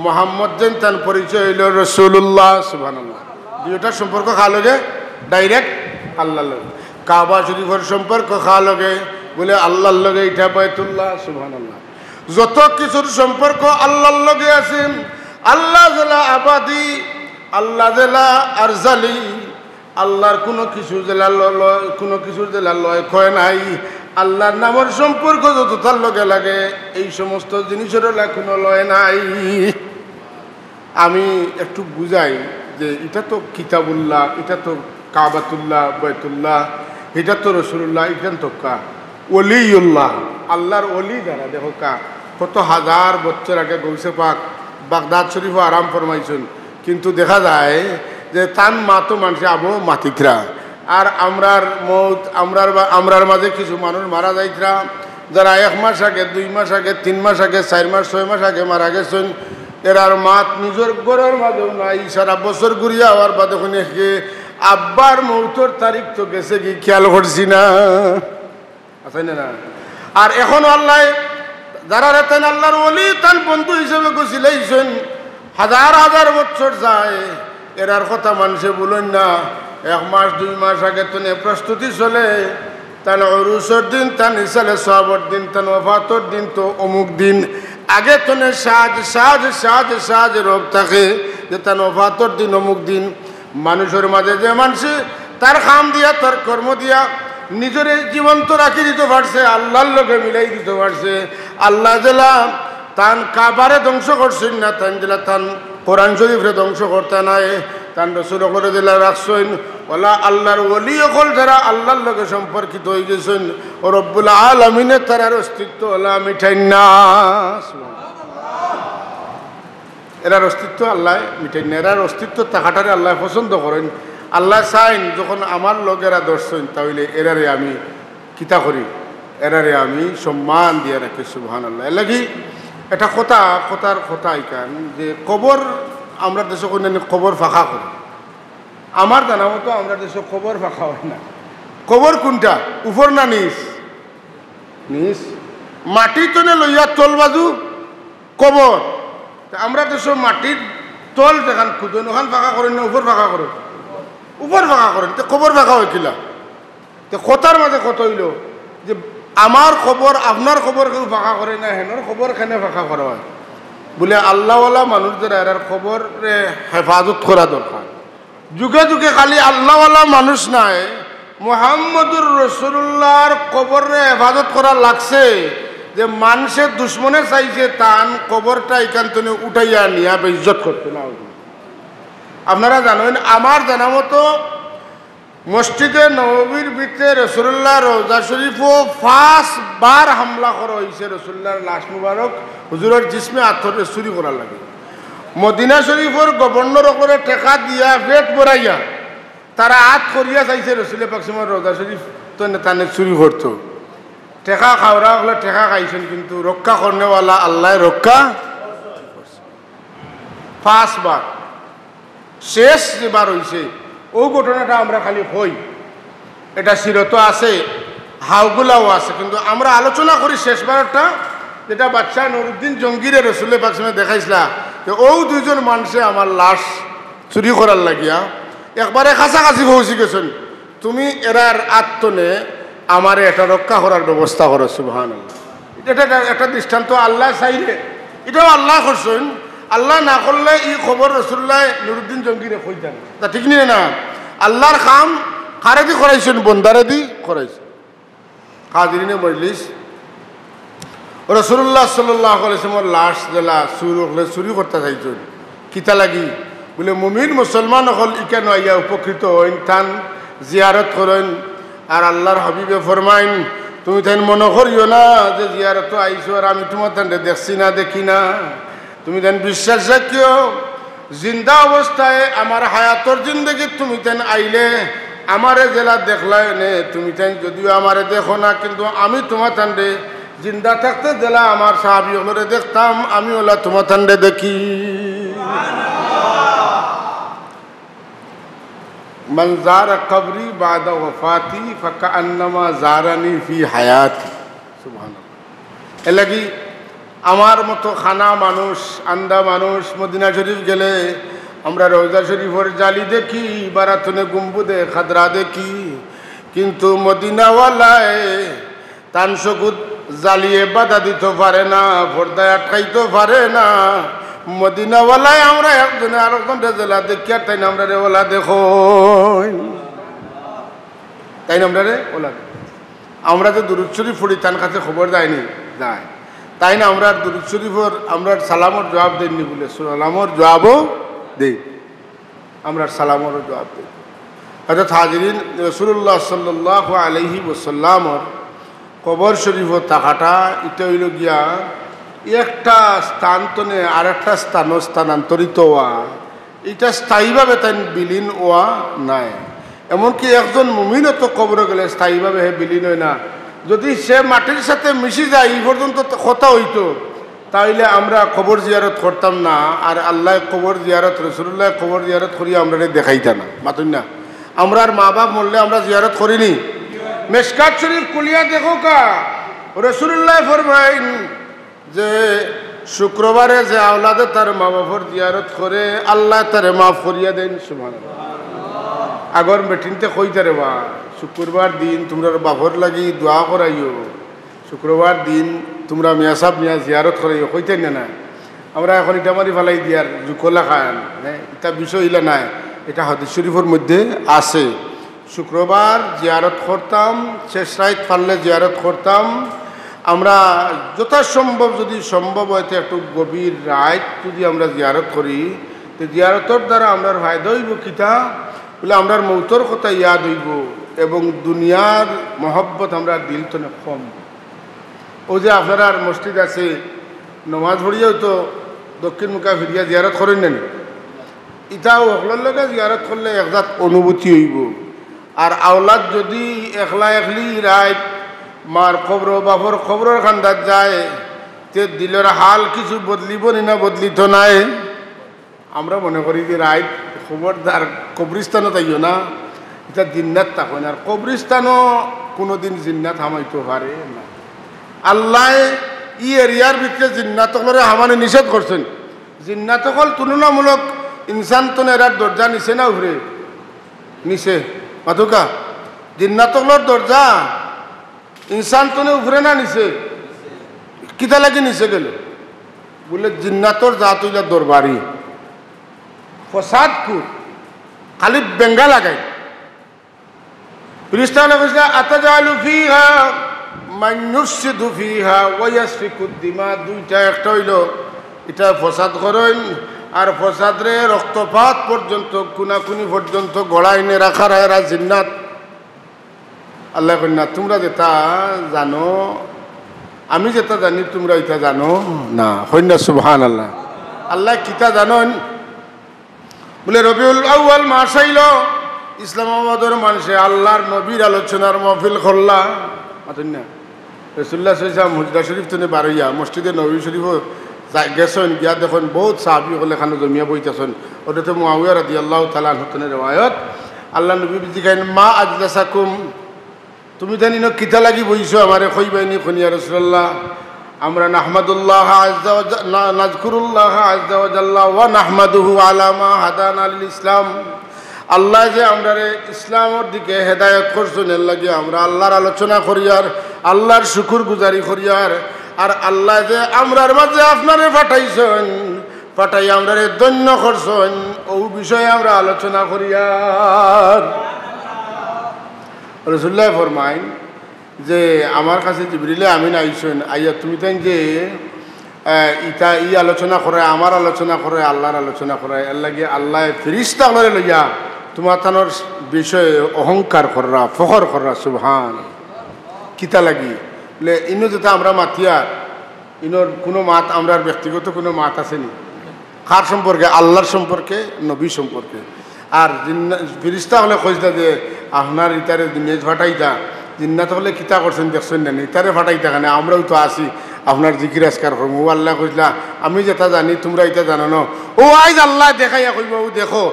মোহাম্মদ যেন তান পরিচয় হইল রসুলুল্লাহ। সুবহানাল্লাহ। দুইটার সম্পর্ক কার লগে? ডাইরেক্ট আল্লাহর লগে। কাবা শরীফের সম্পর্ক কার লগে? বলে আল্লাহর লগে, ইটা বায়তুল্লাহ। সুবহানাল্লাহ। যত কিছুর সম্পর্ক আল্লাহর লগে আছে। আল্লাহ যেলা আবাদি, আল্লাহ যেলা আরজালি, আল্লাহর কোনো কিছু যেলা ল-, ল-, কোনো কিছুর যেলা লয় ক্ষয় নাই। আল্লাহর নামর সম্পর্ক যত তার লগে লাগে, এই সমস্ত জিনিসের ওলা কোনো লয় নাই। আমি একটু বুঝাই যে ইটা তো কিতাবুল্লাহ, ইটা তো কাবাতুল্লাহ, বায়তুল্লাহ, ইটা তো রসুলুল্লাহ, ইটা তো কা ওলিউল্লাহ, আল্লাহর ওলি যারা, দেখো কা, কত হাজার বছর আগে গৌসে পাক বাগদাদ শরীফও আরাম ফরমাইছইন, কিন্তু দেখা যায় যে তান মা তো মানষে আবো মাতিতরা। আর আমরার মউত, আমরার বা-, আমরার মাঝে কিছু মানুষ মারা যাইতরা, যারা এক মাস আগে, দুই মাস আগে, তিন মাস আগে, চাইর মাস, ছয় মাস আগে মারা গেছইন, এরার মাত নিজর ঘরর মাঝেও নাই। সারা বছর ঘুরিয়া আওয়ার বাদে কইন কে, আব্বার মউতর তারিখ তো গেছে গি, খেয়াল করছি না। আছে না, না? আর এখন আল্লাহ যারারে তান আল্লাহর ওলি, তান বন্ধু হিসাবে গছিলাইছইন, হাজার হাজার বছর যায়, এরার কথা মানষে বলইন না। এক মাস, দুই মাস আগে তনে প্রস্তুতি চলে, তান উরুসর দিন, তান ইসালে সওয়াবর দিন, তান ওফাতর দিন তো অমুক দিন। আগে তনে সাজ, সাজ, সাজ, সাজ রব থাকে যে তান ওফাতর দিন অমুক দিন। মানুষর মাঝে যে মানষে তার কাম দিয়া, তার কর্ম দিয়া নিজরে জীবন্ত রাখি দিতো পারছে, আল্লাহর লগে মিলাই দিতো পারছে। আল্লাহ যেলা তান কাবারে ধ্বংস করছইন না, তান যেলা তান কোরআন শরীফরে ধ্বংস করতা নায়, তান রসুল অকলরে যেলা রাখছইন, ওলা আল্লাহর ওলি অকল যারা আল্লাহর লগে সম্পর্কিত অইগেছইন, ও রব্বুল আলামিনে তারার অস্তিত্ব ওলা মিটাইন না। এরার অস্তিত্ব আল্লাহ মিটাইন না, এরার অস্তিত্ব থাকাটারে আল্লাহ পছন্দ করইন। আল্লাহ চাইন, যখন আমার লগে এরা ধরছইন, তাইলে এরারে আমি কিতা করি, এরারে আমি সম্মান দিয়া রাখি। সুবহানাল্লাহ। এর লাগি এটা কথা, কথার কথা ইখান যে কবর, আমরার দেশো কইন না নি কবর ফাঁকা করে। আমার জানা মতো আমরার দেশো কবর ফাঁকা হয় না। কবর কোনটা, উপর না নিচ? নিচ। মাটি তনে লইয়া তল বাজু কবর। তে আমরার দেশো মাটির তল যেখান খুদইন, ওখান ফাঁকা করইন না উপর ফাঁকা করইন? উপর ফাঁকা করইন। তে কবর ফাঁকা হয় কিলা? তে কথার মাঝে কথা অইলো যে আমার কবর, আপনার কবর কেউ ফাঁকা করে না, হেনর কবর কেনে ফাঁকা করা হয়? বলে আল্লাহওয়ালা মানুষ যারা, এরার কবররে হেফাজত করা দরকার। যুগে যুগে খালি আল্লাহওয়ালা মানুষ নায়, মুহাম্মদুর রাসূলুল্লাহর কবররে হেফাজত করা লাগছে, যে মানষে দুশমনে চাইছে তান কবরটা ইখান তনে উঠাইয়া নিয়া বেইজ্জত করতে না। আপনারা জানইন, আমার জানা মতো মসজিদে নববীর ভিতরে রাসূলুল্লাহর রওজা শরীফও পাঁচবার হামলা করা অইছে রাসূলুল্লাহর লাশ মুবারক, হুজুরর জিসমে আতরে চুরি করার লাগি। মদিনা শরীফর গভর্নর অকলরে টেকা দিয়া পেট ভরাইয়া তারা আত করিয়া চাইছে রসুলে পাক সাল্লাল্লাহু আলাইহি ওয়াসাল্লামর রওজা শরীফ তনে তানে চুরি করতো। টেকা খাওরা অকলে টেকা খাইছইন, কিন্তু রক্ষা করনেওয়ালা আল্লায় রক্ষা। পাঁচবার। শেষ যেবার অইছে, অউ ঘটনাটা আমরা খালি কই, এটা সিরতো আছে, হাওগুলাও আছে, কিন্তু আমরা আলোচনা করি শেষবারটা, যেটা বাদশাহ নুরুদ্দিন জঙ্গিরে রসুলে পাক সাল্লাল্লাহু আলাইহি ওয়াসাল্লামে দেখাইছলা যে অউ দুইজন মানষে আমার লাশ চুরি করার লাগিয়া একবারে কাছাকাছি পৌঁছি গেছইন, তুমি এরার আত তনে আমারে এটা রক্ষা করার ব্যবস্থা করো। সুবহানাল্লাহ। এটা একটা, একটা দৃষ্টান্ত। আল্লায় চাইলে ইটাও আল্লায় করছইন। আল্লায় না করলে ই খবর রসুলুল্লায় নুরুদ্দিন জঙ্গিরে কইতা না। তা ঠিক নি না? আল্লার কাম কারেদি করাইছইন? বন্দারেদি করাইছইন। হাজিরিনে মজলিস, রসুলুল্লাহ সাল্লাল্লাহু আলাইহি ওয়াসাল্লামর লাশ যেলা চুর অকলে চুরি করতা চাইছইন, কিতা লাগি? বুলে, মুমিন মুসলমান অকল ইকানো আইয়া উপকৃত অইন, তান জিয়ারত করইন। আর আল্লার হাবিবে ফরমাইন, তুমি তাইন মনো করিও না যে জিয়ারতো আইছো আর আমি তুমার তানরে দেখছি না, দেখি না। তুমি তাইন বিশ্বাস রাখিও, জিন্দা অবস্থায় আমার হায়াতর জিন্দেগিত তুমি তাইন আইলে, আমারে যেলা দেখলায় নে, তুমি তাইন যদিও আমারে দেখো না, কিন্তু আমি তুমার তানরে জিন্দা থাকতে যেলা আমার সাহাবি অকলরে দেখতাম, আমি অলা তুমার তানরে দেখি। মান যারা কবরি বাদা ওয়াফাতি ফাকান্নামা যারানি ফি হায়াতি। সুবহানাল্লাহ। এর লাগি আমার মতো কানা মানুষ, আন্দা মানুষ মদিনা শরীফ গেলে আমরা রওজা শরীফর জালি দেখি, বারাতনে গুম্বুদে খাদরা দেখি, কিন্তু মদিনাওয়ালায় তান চকুত জালিয়ে বাধা দিতো পারে না, পর্দায় আটকাইতো পারে না। মদিনাওয়ালায় আমরা একজনে আরকজনরে যেলা দেখিয়ার তাইন আমরারে অলা দেখইন, তাইন আমরারে অলা দেখইন। আমরা যে দুরুদ শরীফ পড়ি, তান কাছে খবর যায়নি? যায়। তাইন আমরার দুরুদ শরীফর, আমরার সালামর জবাব দেইননি বুলে, সালামর জবাবও দেইন, আমরার সালামরও জবাব দেইন। অর্থাৎ হাজিরিন, রসুলুল্লাহ সাল্লাল্লাহু আলাইহি ওয়াসাল্লামর কবর শরীফো থাকাটা, ইটা অইলো গিয়া একটা স্থান তনে আরেকটা স্থানো স্থানান্তরিত অওয়া, ইটা স্থায়ীভাবে তাইন বিলীন অওয়া নায়। এমনকি একজন মুমিনও তো কবরো গেলে স্থায়ীভাবে হে বিলীন অয় না। যদি সে মাটির সাথে মিশি যায়, ই পর্যন্ত তো কথা অইতো, তাইলে আমরা কবর জিয়ারত করতাম না। আর আল্লায় কবর জিয়ারত, রসুলুল্লায় কবর জিয়ারত করিয়া আমরারে দেখাইতা না, মাতইন না। আমরার মা-বাফ মরলে আমরা জিয়ারত করিনি? মেশকাত শরীফ খুলিয়া দেখউক্কা, রসুলুল্লায় ফরমাইন, যে শুক্রবারে যে আওলাদে তার মা-বাফর জিয়ারত করে, আল্লায় তারে মাফ করিয়া দেইন। সুবহানাল্লাহ। আগর বেটিন্তে কইতা রে বা, শুক্রবার দিন তুমরার বাফর লাগি দোয়া করাইও, শুক্রবার দিন তুমরা মিয়াসাব নিয়া জিয়ারত করাইও, কইতাইন না না? আমরা এখন ইটা মারি ফালাই দিয়ার জুকো লাখান, হ্যাঁ, ইটা বিষয় ইলা নায়, ইটা হাদিস শরীফর মধ্যে আছে। শুক্রবার জিয়ারত করতাম, শেষ রাইত পারলে জিয়ারত করতাম। আমরা যথাসম্ভব, যদি সম্ভব অয়, তে একটু গভীর রাইত যদি আমরা জিয়ারত করি, তে জিয়ারতর দ্বারা আমরার ফায়দা অইবো কিতা? বুলে, আমরার মউতর কথা ইয়াদ অইবো এবং দুনিয়ার মহব্বত আমরার দিল তনে কমবো। অউ যে আপনারার মসজিদ আছে, নমাজ পড়িয়াউ তো দক্ষিণমুখা ফিরিয়া জিয়ারত করইন না নি? ইটাও হকলর লগে জিয়ারত করলে এক জাত অনুভূতি অইবো। আর আওলাদ যদি একলা একলি রাইত মার কবরো, বাফর কবরর কান্দাত যায়, তে দিলর হাল কিছু বদলিবো নি না বদলিতো নায়? আমরা মনে করি যে রাইত খবরদার কবরিস্তানো যাইও না, ইটা জিন্নাত থাকইন। আর কবরিস্তানো কুনুদিন জিন্নাত হামাইতো পারে না। আল্লায় ই এরিয়ার ভিতরে জিন্নাত অকলরে হামানি নিষেধ করছইন। জিন্নাত অকল তুলনামূলক ইনসান তনে এরার দরজা নিচে না উফরে? নিচে। মাতউক্কা, জিন্নাত অকলর দরজা ইনসান তনে উফরে না নিচে? কিতা লাগি নিচে গেল? বুলে, জিন্নাতর জাত অইলা দরবারি, ফসাদখুর, খালি বেঙ্গা লাগাইন। ফিরিস্তা অকলে কইছলা, "আতাজালু ফিহা মান ইউফসিদু ফিহা ওয়া ইয়াসফিকুদ দিমা।" দুইটা, একটা অইলো ইটা ফসাদ করইন, আর ফসাদরে রক্তপাত পর্যন্ত, খুনাখুনি পর্যন্ত গড়াইন, এরা খারা, এরা জিন্নাত। আল্লায় কইন না, তুমরা যেটা জানো, আমি যেটা জানি, তুমরা ইটা জানো না। কইন না সুবহানাল্লাহ। আল্লায় কিতা জানইন? বুলে, রবিউল আউয়াল মাস আইলো, ইসলামাবাদর মানষে আল্লার নবীর আলোচনার মাহফিল করলা। মাতইন না? রাসুলুল্লাহ সাল্লাল্লাহু আলাইহি ওয়াসাল্লাম হুজরা শরীফ তনে বারইয়া মসজিদে নববী শরীফো যা-, গেছইন, গিয়া দেখইন বউত সাহাবী অকলে খানো জমিয়া বইতাছইন। অটাতে মুআবিয়া রাদিয়াল্লাহু তাআলা আনহু তনে রেওয়ায়ত, আল্লার নবী জিকাইন, "মা আজলাসাকুম?" তুমি তাইন ইনো কিতা লাগি বইছো, আমারে কইবায়নি কইন ইয়া রাসুলাল্লাহ। আমরা নাহমাদুল্লাহ আজ্জা ওয়া জা-, না-, নাজকুরুল্লাহ আজ্জা ওয়া জাল্লা ওয়া নাহমাদুহু আলা মা হাদানা লিল ইসলাম। আল্লায় যে আমরারে ইসলামর দিকে হেদায়েত করছইন, এর লাগি আমরা আল্লার আলোচনা করিয়ার, আল্লার শুকুর গুজারি করিয়ার। আর আল্লায় যে আমরার মাঝে আপনারে পাঠাইছইন, পাঠাইয়া আমরারে ধন্য করছইন, অউ বিষয়ে আমরা আলোচনা করিয়ার। রাসুলুল্লায় ফরমাইন যে, আমার কাছে জিবরিলে আমিন আইছইন, আইয়া তুমি তাইন যে, আহ, ইতা ই আলোচনা কররায়, আমার আলোচনা কররায়, আল্লার আলোচনা কররায়, এরলাগি আল্লায় ফিরিস্তা অকলরে লইয়া তুমার তানর বিষয়ে অহংকার কররা, ফখর কররা, সুবহান। কিতা লাগি? বলে, ইনো যেতা আমরা মাতিয়ার, ইনোর কুনু মাত, আমরার ব্যক্তিগত কুনু মাত আছে নি? কার সম্পর্কে? আল্লার সম্পর্কে, নবী সম্পর্কে। আর জিন্না-, ফিরিস্তা অকলে কইছলা যে, আপনার ইতারে দুনিয়াত পাঠাইতা, জিন্নাত অকলে কিতা করছইন দেখছইন না নি? ইতারে পাঠাইতা কেনে? আমরাও তো আছি, আপনার জিকির আজকার করমু। অউ আল্লায় কইছলা, আমি যেতা জানি তুমরা ইতা জানো না। অউ আইজ আল্লায় দেখাইয়া কইবা, অউ দেখো,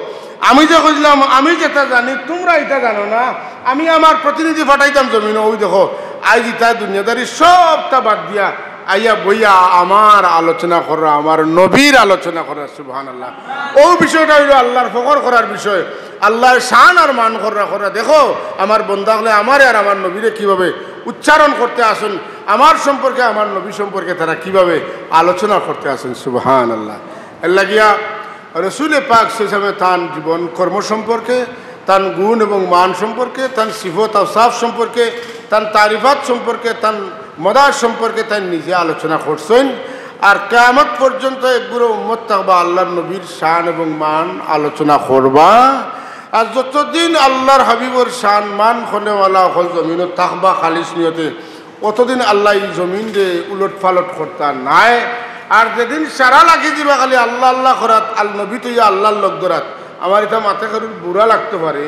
আমি যে কইছলাম, আমি যেতা জানি তুমরা ইতা জানো না, আমি আমার প্রতিনিধি পাঠাইতাম জমিনো, অউ দেখো, আইজ ইতা দুনিয়াদারি সবতা বাদ দিয়া আইয়া বইয়া আমার আলোচনা কররা, আমার নবীর আলোচনা কররা, সুবহানাল্লাহ। অউ বিষয়টা অইলো আল্লার ফখর করার বিষয়, আল্লার শান আর মান কররা, কররা। দেখো, আমার বন্দা অকলে আমারে আর আমার নবীরে কিভাবে উচ্চারণ করতে আছইন, আমার সম্পর্কে, আমার নবী সম্পর্কে তারা কিভাবে আলোচনা করতে আছইন, সুবহানাল্লাহ। এরলাগিয়া রসুলে পাক সাল্লাল্লাহু আলাইহি ওয়াসাল্লামে তান জীবন কর্ম সম্পর্কে, তান গুণ এবং মান সম্পর্কে, তান সিফত আওসাফ সম্পর্কে, তান তারিফাত সম্পর্কে, তান মদাহ সম্পর্কে তাইন নিজে আলোচনা করছইন। আর কিয়ামত পর্যন্ত এক গুরু উম্মত থাকবা আল্লার নবীর শান এবং মান আলোচনা করবা। আর যতদিন আল্লার হাবিবর শান মান করনেওয়ালা অকল জমিনো থাকবা খালিস নিয়তে, অতদিন আল্লায় ই জমিনরে উলট পালট করতা নায়। আর যেদিন সারা লাগি দিবা খালি আল্লা আল্লা করাত, আল নবী থইয়া আল্লার লগ ধরাত, আমার ইতা মাতে কেউর বুরা লাগতো পারে,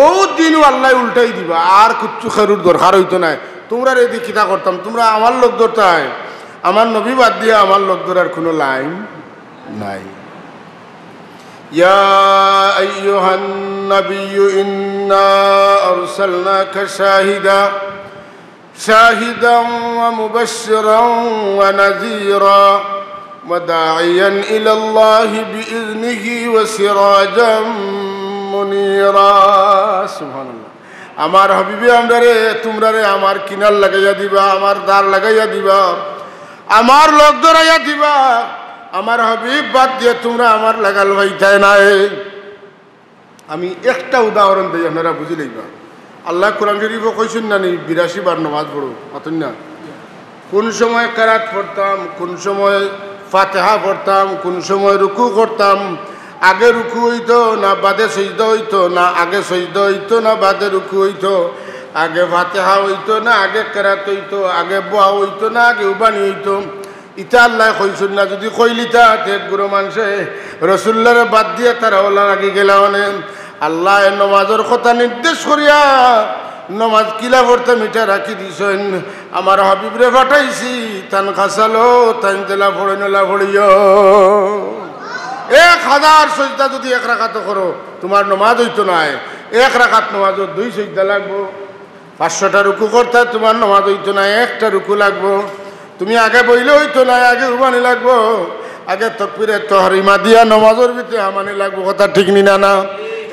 অউ দিনও আল্লায় উল্টাই দিবা, আর কুচ্ছু কেউর দরকার অইতো নায়। তুমরারে দি কিতা করতাম, তুমরা আমার লগ ধরতায়, আমার নবী বাদ দিয়া আমার লগ ধরার কুনু লাইন নাই। يا أيها النبي إنا أرسلناك شاهدا شاهدا ومبشرا ونذيرا وداعيا إلى الله بإذنه وسراجا منيرا। সুবহানাল্লাহ। আমার হাবিবে আমরারে, তুমরারে আমার কিনার লাগাইয়া দিবা, আমার ধার লাগাইয়া দিবা। আমার লগ ধরাইয়া দিবা, আমার হাবিব বাদ দিয়া তুমরা আমার লাগাল পাইতায় নায়। আমি একটা উদাহরণ দেই, আপনারা বুঝি লইবা। আল্লায় কোরআন শরীফো কইছইন না নি, বিরাশি বার নমাজ পড়ো, মাতইন না? কুন সময় কেরাত পড়তাম, কুন সময় ফাতিহা পড়তাম, কুন সময় রুকু করতাম, আগে রুকু অইতো না বাদে সইজদা অইতো, না আগে সইজদা অইতো না বাদে রুকু অইতো, আগে ফাতিহা অইতো না আগে কেরাত অইতো, আগে বওয়া অইতো না আগে উবানি অইতো। ইতা আল্লায় কইছইন না, যুদি কইলিতা, তে এক গুরু মানষে রসুলুল্লারে বাদ দিয়া তারা অলা লাগি গেলা অনে। আল্লায় নমাজর কথা নির্দেশ করিয়া নমাজ কিলা পড়তাম ইটা রাখি দিছইন। আমার হাবিবরে পাঠাইছি, তান কাছালো, তাইন যেলা পড়ইন অলা পড়িও। এক হাজার সইজদা যুদি এক রাকাতো করো, তুমার নমাজ অইতো নায়। এক রাকাত নমাজো দুই সইজদা লাগবো। পাঁচশোটা রুকু করতায়, তুমার নমাজ অইতো নায়, একটা রুকু লাগবো। তুমি আগে বইলে অইতো নায়, আগে উবানি লাগবো, আগে তকবিরে তহরিমা দিয়া নমাজর ভিতরে হামানি লাগবো। কথা ঠিক নি না? না,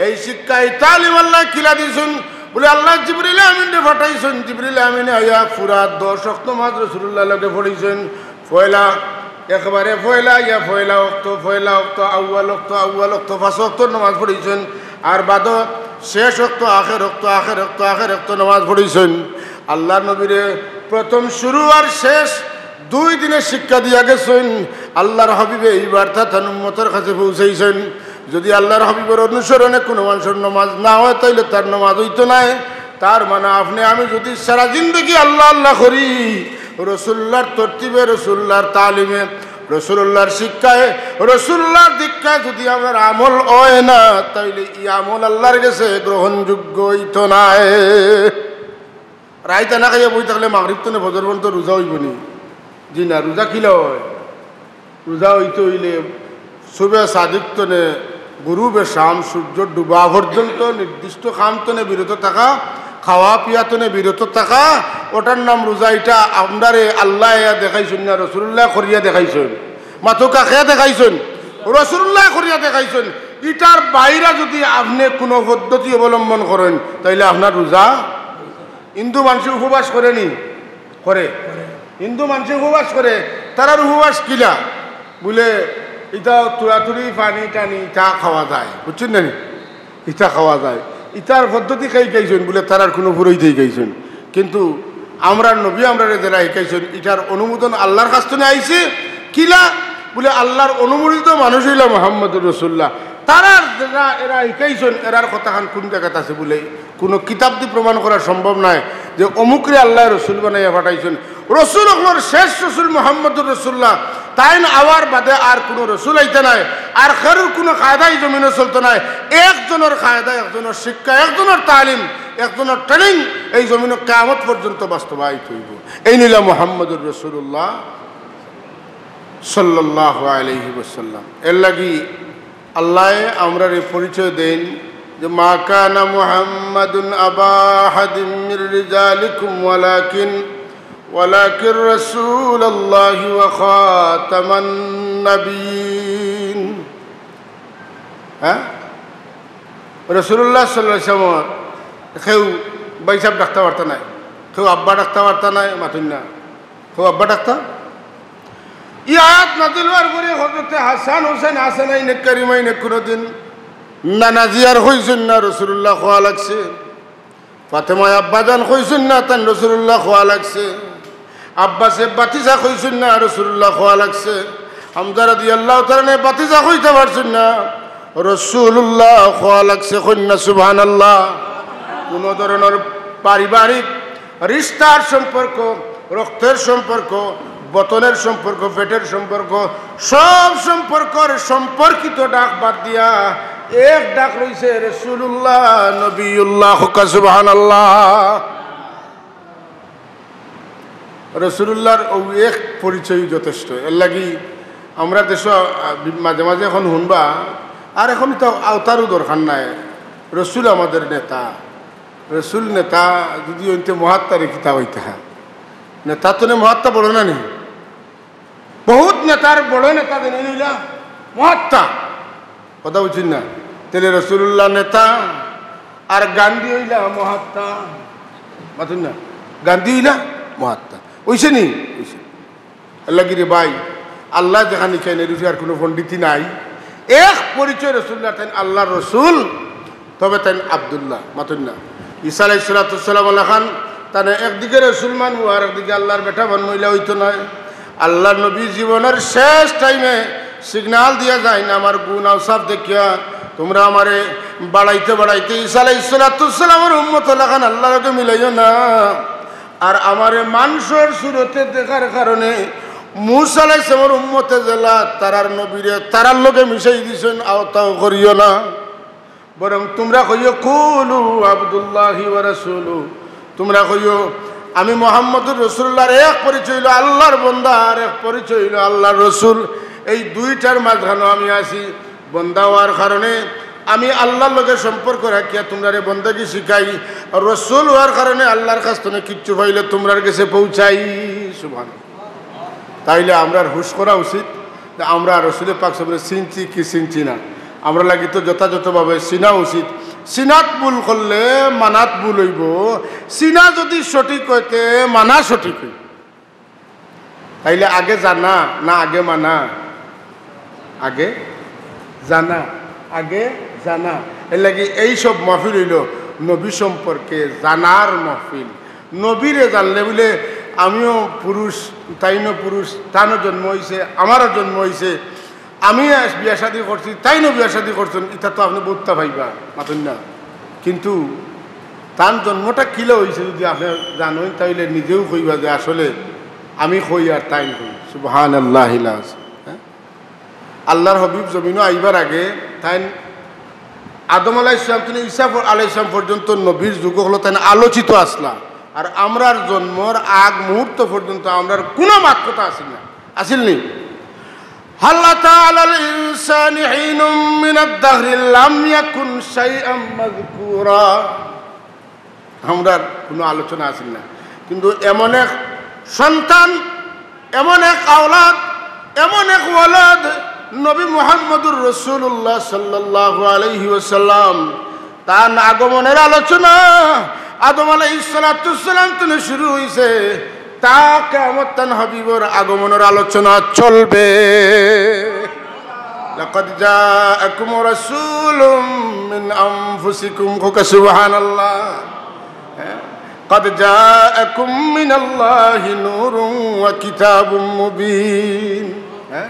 এই শিক্ষা, এই তালিম আল্লায় কিলা দিছইন? বলে, আল্লায় জিবরিল আমিনরে পাঠাইছইন, জিবরিল আমিনে আইয়া পুরা দশ ওয়াক্ত নমাজ রসুলুল্লার লগে পড়াইছইন। পয়লা, একবারে পয়লা, ইয়া পয়লা ওয়াক্ত, পয়লা ওয়াক্ত, আউয়াল ওয়াক্ত, আউয়াল ওয়াক্ত, পাঁচ ওয়াক্ত নমাজ পড়াইছইন। আর বাদো শেষ ওয়াক্ত, আখের ওয়াক্ত, আখের ওয়াক্ত, আখের ওয়াক্ত নমাজ পড়াইছইন। আল্লার নবীরে প্রথম শুরু আর শেষ দুই দিনে শিক্ষা দিয়া গেছইন। আল্লার হাবিবে ই বার্তা তান উম্মতর কাছে পৌঁছাইছইন। যুদি আল্লার হাবিবর অনুসরণে কুনু মানষর নমাজ না অয়, তাইলে তার নমাজ অইতো নায়। তার মানে আপনে আমি যুদি সারা জিন্দেগি আল্লা আল্লা করি, রসুলুল্লার তরতিবে, রসুলুল্লার তালিমে, রসুলুল্লার শিক্ষায়, রসুলুল্লার দীক্ষায় যুদি আমরার আমল অয় না, তাইলে ই আমল আল্লার গেছে গ্রহণযোগ্য অইতো নায়। রাইত না খাইয়া বই থাকলে মাগরিব তনে ফজর পর্যন্ত রোজা অইবো নি? জি না, রোজা কিলা অয়? রোজা অইতে অইলে সুবে সাদিক তনে গুরুবে শাম, সূর্য ডুবা পর্যন্ত নির্দিষ্ট কাম তনে বিরত থাকা, খাওয়া পিয়া তনে বিরত থাকা, ওটার নাম রোজা। ইটা আমরারে আল্লায় দেখাইছইন না, রসুলুল্লায় করিয়া দেখাইছইন। মাতো কাকে দেখাইছইন? রসুলুল্লায় করিয়া দেখাইছইন। ইটার বাইরা যুদি আপনে কুনু পদ্ধতি অবলম্বন করইন, তাইলে আপনার রোজা, হিন্দু মানষে উপবাস করে নি? করে। হিন্দু মানষে উপবাস করে, তারার উপবাস কিলা? বুলে, ইতা তুড়াতুড়ি, পানি টানি, ইতা খাওয়া যায়, বুঝছইন না নি? ইতা খাওয়া যায়, ইতার পদ্ধতি কেই হিকাইছইন? বুলে, তারার কুনু পুরোহিতে হিকাইছইন। কিন্তু আমরার নবী আমরারে যেরা হিকাইছইন, ইটার অনুমোদন আল্লার কাছ থনে আইছে। কিলা? বুলে, আল্লার অনুমোদিত মানুষ অইলা মুহাম্মদুর রাসূলুল্লাহ। তারার যেরা এরা হিকাইছইন, এরার কথাখান কুন জাগাত আছে? বুলে, কুনু কিতাব দি প্রমাণ করা সম্ভব নায় যে অমুকরে আল্লায় রসুল বানাইয়া পাঠাইছইন। রসুল অকলর শেষ রসুল মুহাম্মদুর রাসূলুল্লাহ। তাইন আওয়ার বাদে আর কুনু রসুল আইতা নায়, আর কেউর কুনু কায়দায় জমিনো চলতো নায়। একজনর কায়দা, একজনর শিক্ষা, একজনর তালিম, একজনর training এই জমিনো কিয়ামত পর্যন্ত বাস্তবায়িত অইবো। এইন অইলা মুহাম্মদুর রাসূলুল্লাহ সাল্লাল্লাহু আলাইহি ওয়াসাল্লাম। এরলাগি আল্লায় আমরারে পরিচয় দেইন যে, "মা কানা মুহাম্মাদুন আবা আহাদিম মির রিজালিকুম ওয়ালাকিন, ওয়ালাকিন রাসূলুল্লাহি ওয়া খাতামান নাবিয়্যিন।" হ্যাঁ? রাসূলুল্লাহ সাল্লাল্লাহু আলাইহি ওয়াসাল্লাম কেউ ভাইসাব ডাকতা পারতা নায়, কেউ আব্বা ডাকতা পারতা নায়, মাতইন না। কেউ আব্বা ডাকতা? ই আয়াত নাজিল অওয়ার পরে হযরতে হাসান হুসেন, হাসানাইনে কারিমাইনে কুনুদিন নানাজি আর কইছইন না, রাসূলুল্লাহ কওয়া লাগছে। ফাতেমায় আব্বাজান কইছইন না, তাইন রাসূলুল্লাহ কওয়া লাগছে। আব্বাসে ভাতিজা কইছইন না, রাসূলুল্লাহ কওয়া লাগছে। হামজা রাদিয়াল্লাহু তাআলা আনহু ভাতিজা কইতা পারছইন না, রাসূলুল্লাহ কওয়া লাগছে। কইন না সুবহানাল্লাহ। কুনু ধরনর পারিবারিক রিশতার সম্পর্ক, রক্তের সম্পর্ক, বতনের সম্পর্ক, পেটের সম্পর্ক, সব সম্পর্কর সম্পর্কিত ডাক বাদ দিয়া এক ডাক রইছে রাসূলুল্লাহ, নবিয়ুল্লাহ। কউক্কা সুবহানাল্লাহ। রাসূলুল্লাহর অউ এক পরিচয়ই যথেষ্ট। এরলাগি আমরার দেশো, আহ, মাঝে মাঝে অখন হুনবা, আর অখন তো অতারও দরকার নাই, রাসূল আমাদের নেতা। রাসূল নেতা যুদি অইন তে মহাত্মারে কিতা কইতা? নেতা থনে মহাত্মা বড় না নি? বহুত নেতার বড় নেতা যেন অইলা মহাত্মা। কথা বুঝছইন না? তাইলে রাসূলুল্লাহ নেতা আর গান্ধী অইলা মহাত্মা। মাতইন না? গান্ধী অইলা মহাত্মা। অইছে নি? অইছে। এরলাগি রে ভাই, আল্লায় যেখান হিকাইন, এর উপরে আর কুনু পণ্ডিতি নাই। এক পরিচয় রাসূলুল্লাহ, তাইন আল্লার রাসূল, তবে তাইন আব্দুল্লাহ, মাতইন না। ঈসা আলাইহিস সালাতু ওয়াস সালাম লাখান, তানে একদিকে রাসূল মানমু আর একদিকে আল্লার বেটা মানমু, ইলা অইতো নায়। আল্লার নবী জীবনর শেষ টাইমে signal দিয়া যাইন, আমার গুণ আওসাফ দেখিয়া, তুমরা আমারে বাড়াইতে বাড়াইতে ঈসা আলাইহিস সালাতু ওয়াস সালামর উম্মত লাখান আল্লার লগে মিলাইও না। আর আমারে মানষর সুরতে দেখার কারণে মুসা আলাইহিস সালামর উম্মতে যেলা তারার নবীরে তারার লগে মিশাই দিছইন, অতাও করিও না। বরং তুমরা কইও, "কুলু আব্দুল্লাহি ওয়া রাসূলু।" তুমরা কইও, "আমি মুহাম্মদুর রাসূলুল্লাহর এক পরিচয় অইলো আল্লার বন্দা, আর এক পরিচয় অইলো আল্লার রাসূল। এই দুইটার মাঝখানো আমি আছি।" বন্দা অওয়ার কারণে আমি আল্লার লগে সম্পর্ক রাখিয়া তুমরারে বন্দেগি শিখাই, রাসূল অওয়ার কারণে আল্লার কাছ থনে কিচ্ছু পাইলে তুমরার গেছে পৌঁছাই। সুবহান। তাইলে আমরার হুশ করা উচিত যে আমরা রাসূলে পাক সাল্লাল্লাহু আলাইহি ওয়াসাল্লামরে চিনছি কি চিনছি না। আমরার লাগি তো যথাযথভাবে চিনা উচিত। চিনাত ভুল করলে মানাত ভুল অইবো, চিনা যুদি সঠিক অয় তে মানা সঠিক অইবো। তাইলে আগে জানা না আগে মানা? আগে জানা, আগে জানা। এরলাগি এইসব মাহফিল অইলো নবী সম্পর্কে জানার মাহফিল। নবীরে জানলে বুলে আমিও পুরুষ, তাইনও পুরুষ, তানও জন্ম অইছে, আমারও জন্ম অইছে, আমি বিয়া শাদী করছি, তাইনও বিয়া শাদী করছইন, ইতা তো আপনে বউততা পাইবা, মাতইন না। কিন্তু তান জন্মটা কিলা অইছে যুদি আপনে জানইন, তাইলে নিজেও কইবা যে আসলে আমি কই আর তাইন কই। সুবহানাল্লাহিল আযীম। হ্যাঁ? আল্লার হাবিব জমিনো আইবার আগে তাইন আদম আলাইহিস সালাম থনে ঈসা ফ-, আলাইহিস সালাম পর্যন্ত নবীর যুগ অকলো তাইন আলোচিত আছলা। আর আমরার জন্মর আগ মুহূর্ত পর্যন্ত আমরার কুনু মাত কথা আছিল না, আছিল নি? হাল আতা আলাল ইনসানি হিনুম মিনাদ দাহরি লাম ইয়াকুন শাইআম মাযকুরা। আমরার কুনু আলোচনা আছিল না, কিন্তু এমন এক সন্তান, এমন এক আওলাদ, এমন এক ওয়ালাদ নবী মুহাম্মদুর রাসূলুল্লাহ সাল্লাল্লাহু আলাইহি ওয়াসাল্লাম, তান আগমনের আলোচনা আদম আলাইহিস সালাতু ওয়াস সালাম থনে শুরু অইছে। তা কিয়ামত তান হাবিবর আগমনর আলোচনা চলবে। লাকাদ জাআকুম রাসূলুম মিন আনফুসিকুম। কউক্কা সুবহানাল্লাহ। হ্যাঁ? কাদ জাআকুম মিনাল্লাহি নূরুন ওয়া কিতাবুম মুবিন। হ্যাঁ?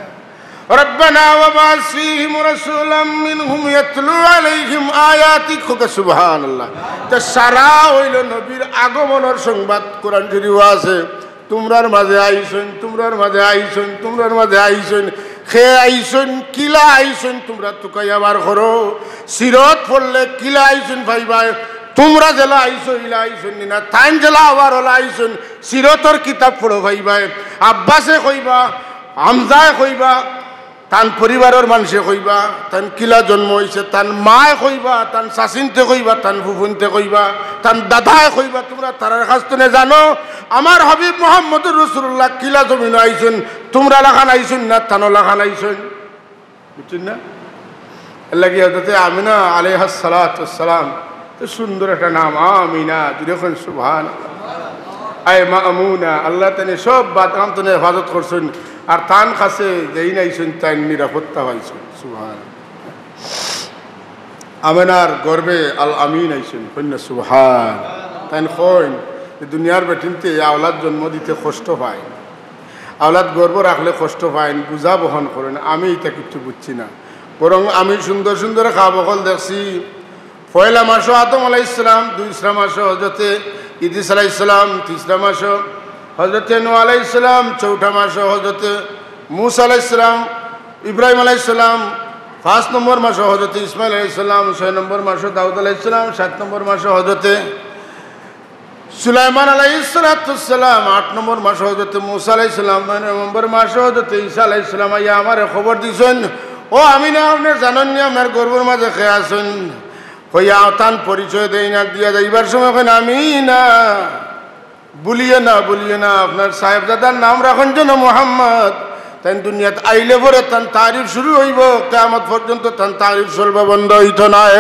রব্বানা ওয়াবআস ফীহিম রাসূলাম মিনহুম ইয়াতলু আলাইহিম আয়াতিক। কউক্কা সুবহানাল্লাহ। তে সারা অইলো নবীর আগমনর সংবাদ, কোরআন শরীফো আছে, তুমরার মাঝে আইছইন, তুমরার মাঝে আইছইন, তুমরার মাঝে আইছইন। কে আইছইন, কিলা আইছইন, তুমরা তুকাইয়া বার করো। সিরত পড়লে কিলা আইছইন পাইবায়, তুমরা যেলা আইছো, ইলা আইছইন নি না, তাইন যেলা আবার অলা আইছইন, সিরতর কিতাব পড়ো পাইবায়। আব্বাসে কইবা, হামজায় কইবা, তান পরিবারর মানষে কইবা, তান কিলা জন্ম অইছে, তান মায় কইবা, তান চাচিন্তে কইবা, তান ফুফুন্তে কইবা, তান দাদায় কইবা, তুমরা তারার কাছ থনে জানো, আমার হাবিব মুহাম্মদুর রাসূলুল্লাহ কিলা জমিনো আইছইন, তুমরা লাখান আইছইন না, তান লাখান আইছইন। বুঝছইন না? এরলাগি হযরতে আমিনা আলাইহাস সালাতু ওয়াস সালাম, তো সুন্দর একটা নাম, আমিনা, জুরে কইন সুবহান। আয় মামুনা, আল্লায় তানে সব বাদ কাম থনে হেফাজত করছইন, আর তান কাছে যেইন আইছইন, তাইন নিরাপত্তা পাইছইন। সুবহান। আমিনার গর্ভে আল আমিন আইছইন, কইন না সুবহান। তাইন কইন, এই দুনিয়ার বেটিন্তে আওলাদ জন্ম দিতে কষ্ট পায়, আওলাদ গর্ভ রাখলে কষ্ট পাইন, বুঝা বহন করইন, আমি ইতা কিচ্ছু বুঝছি না। বরং আমি সুন্দর সুন্দর খাব অকল দেখছি। পয়লা মাসো আদম আলাইহিস সালাম, দুইসরা মাসো হযরতে ইদ্রিস আলাইহিস সালাম, তিসরা মাসো হযরতে নূহ আলাইহিস সালাম, চৌঠা মাসো হযরতে মুসা আলাইহিস সালাম, ইব্রাহিম আলাইহিস সালাম, পাঁচ নম্বর মাসো হযরতে ইসমাইল আলাইহিস সালাম, ছয় নম্বর মাসো দাউদ আলাইহিস সালাম, সাত নম্বর মাসো হযরতে সুলাইমান আলাইহিস সালাতু ওয়াস সালাম, আট নম্বর মাসো হযরতে মুসা আলাইহিস সালাম, নয় নম্বর মাসো হযরতে ঈসা আলাইহিস সালাম আইয়া আমারে খবর দিছইন, "ও আমিনা, আপনে জানইন নি আপনার গর্ভর মাঝে কে আছইন?" কইয়া তান পরিচয় দেইন, আর দিয়া যাইবার সময় কইন, "আমিনা, ভুলিও না, ভুলিও না, আপনার সাহেবজাদার নাম রাখইন যেন মুহাম্মদ। তাইন দুনিয়াত আইলে পরে তান তারিফ শুরু অইবো, কিয়ামত পর্যন্ত তান তারিফ চলবো, বন্ধ অইতো নায়।"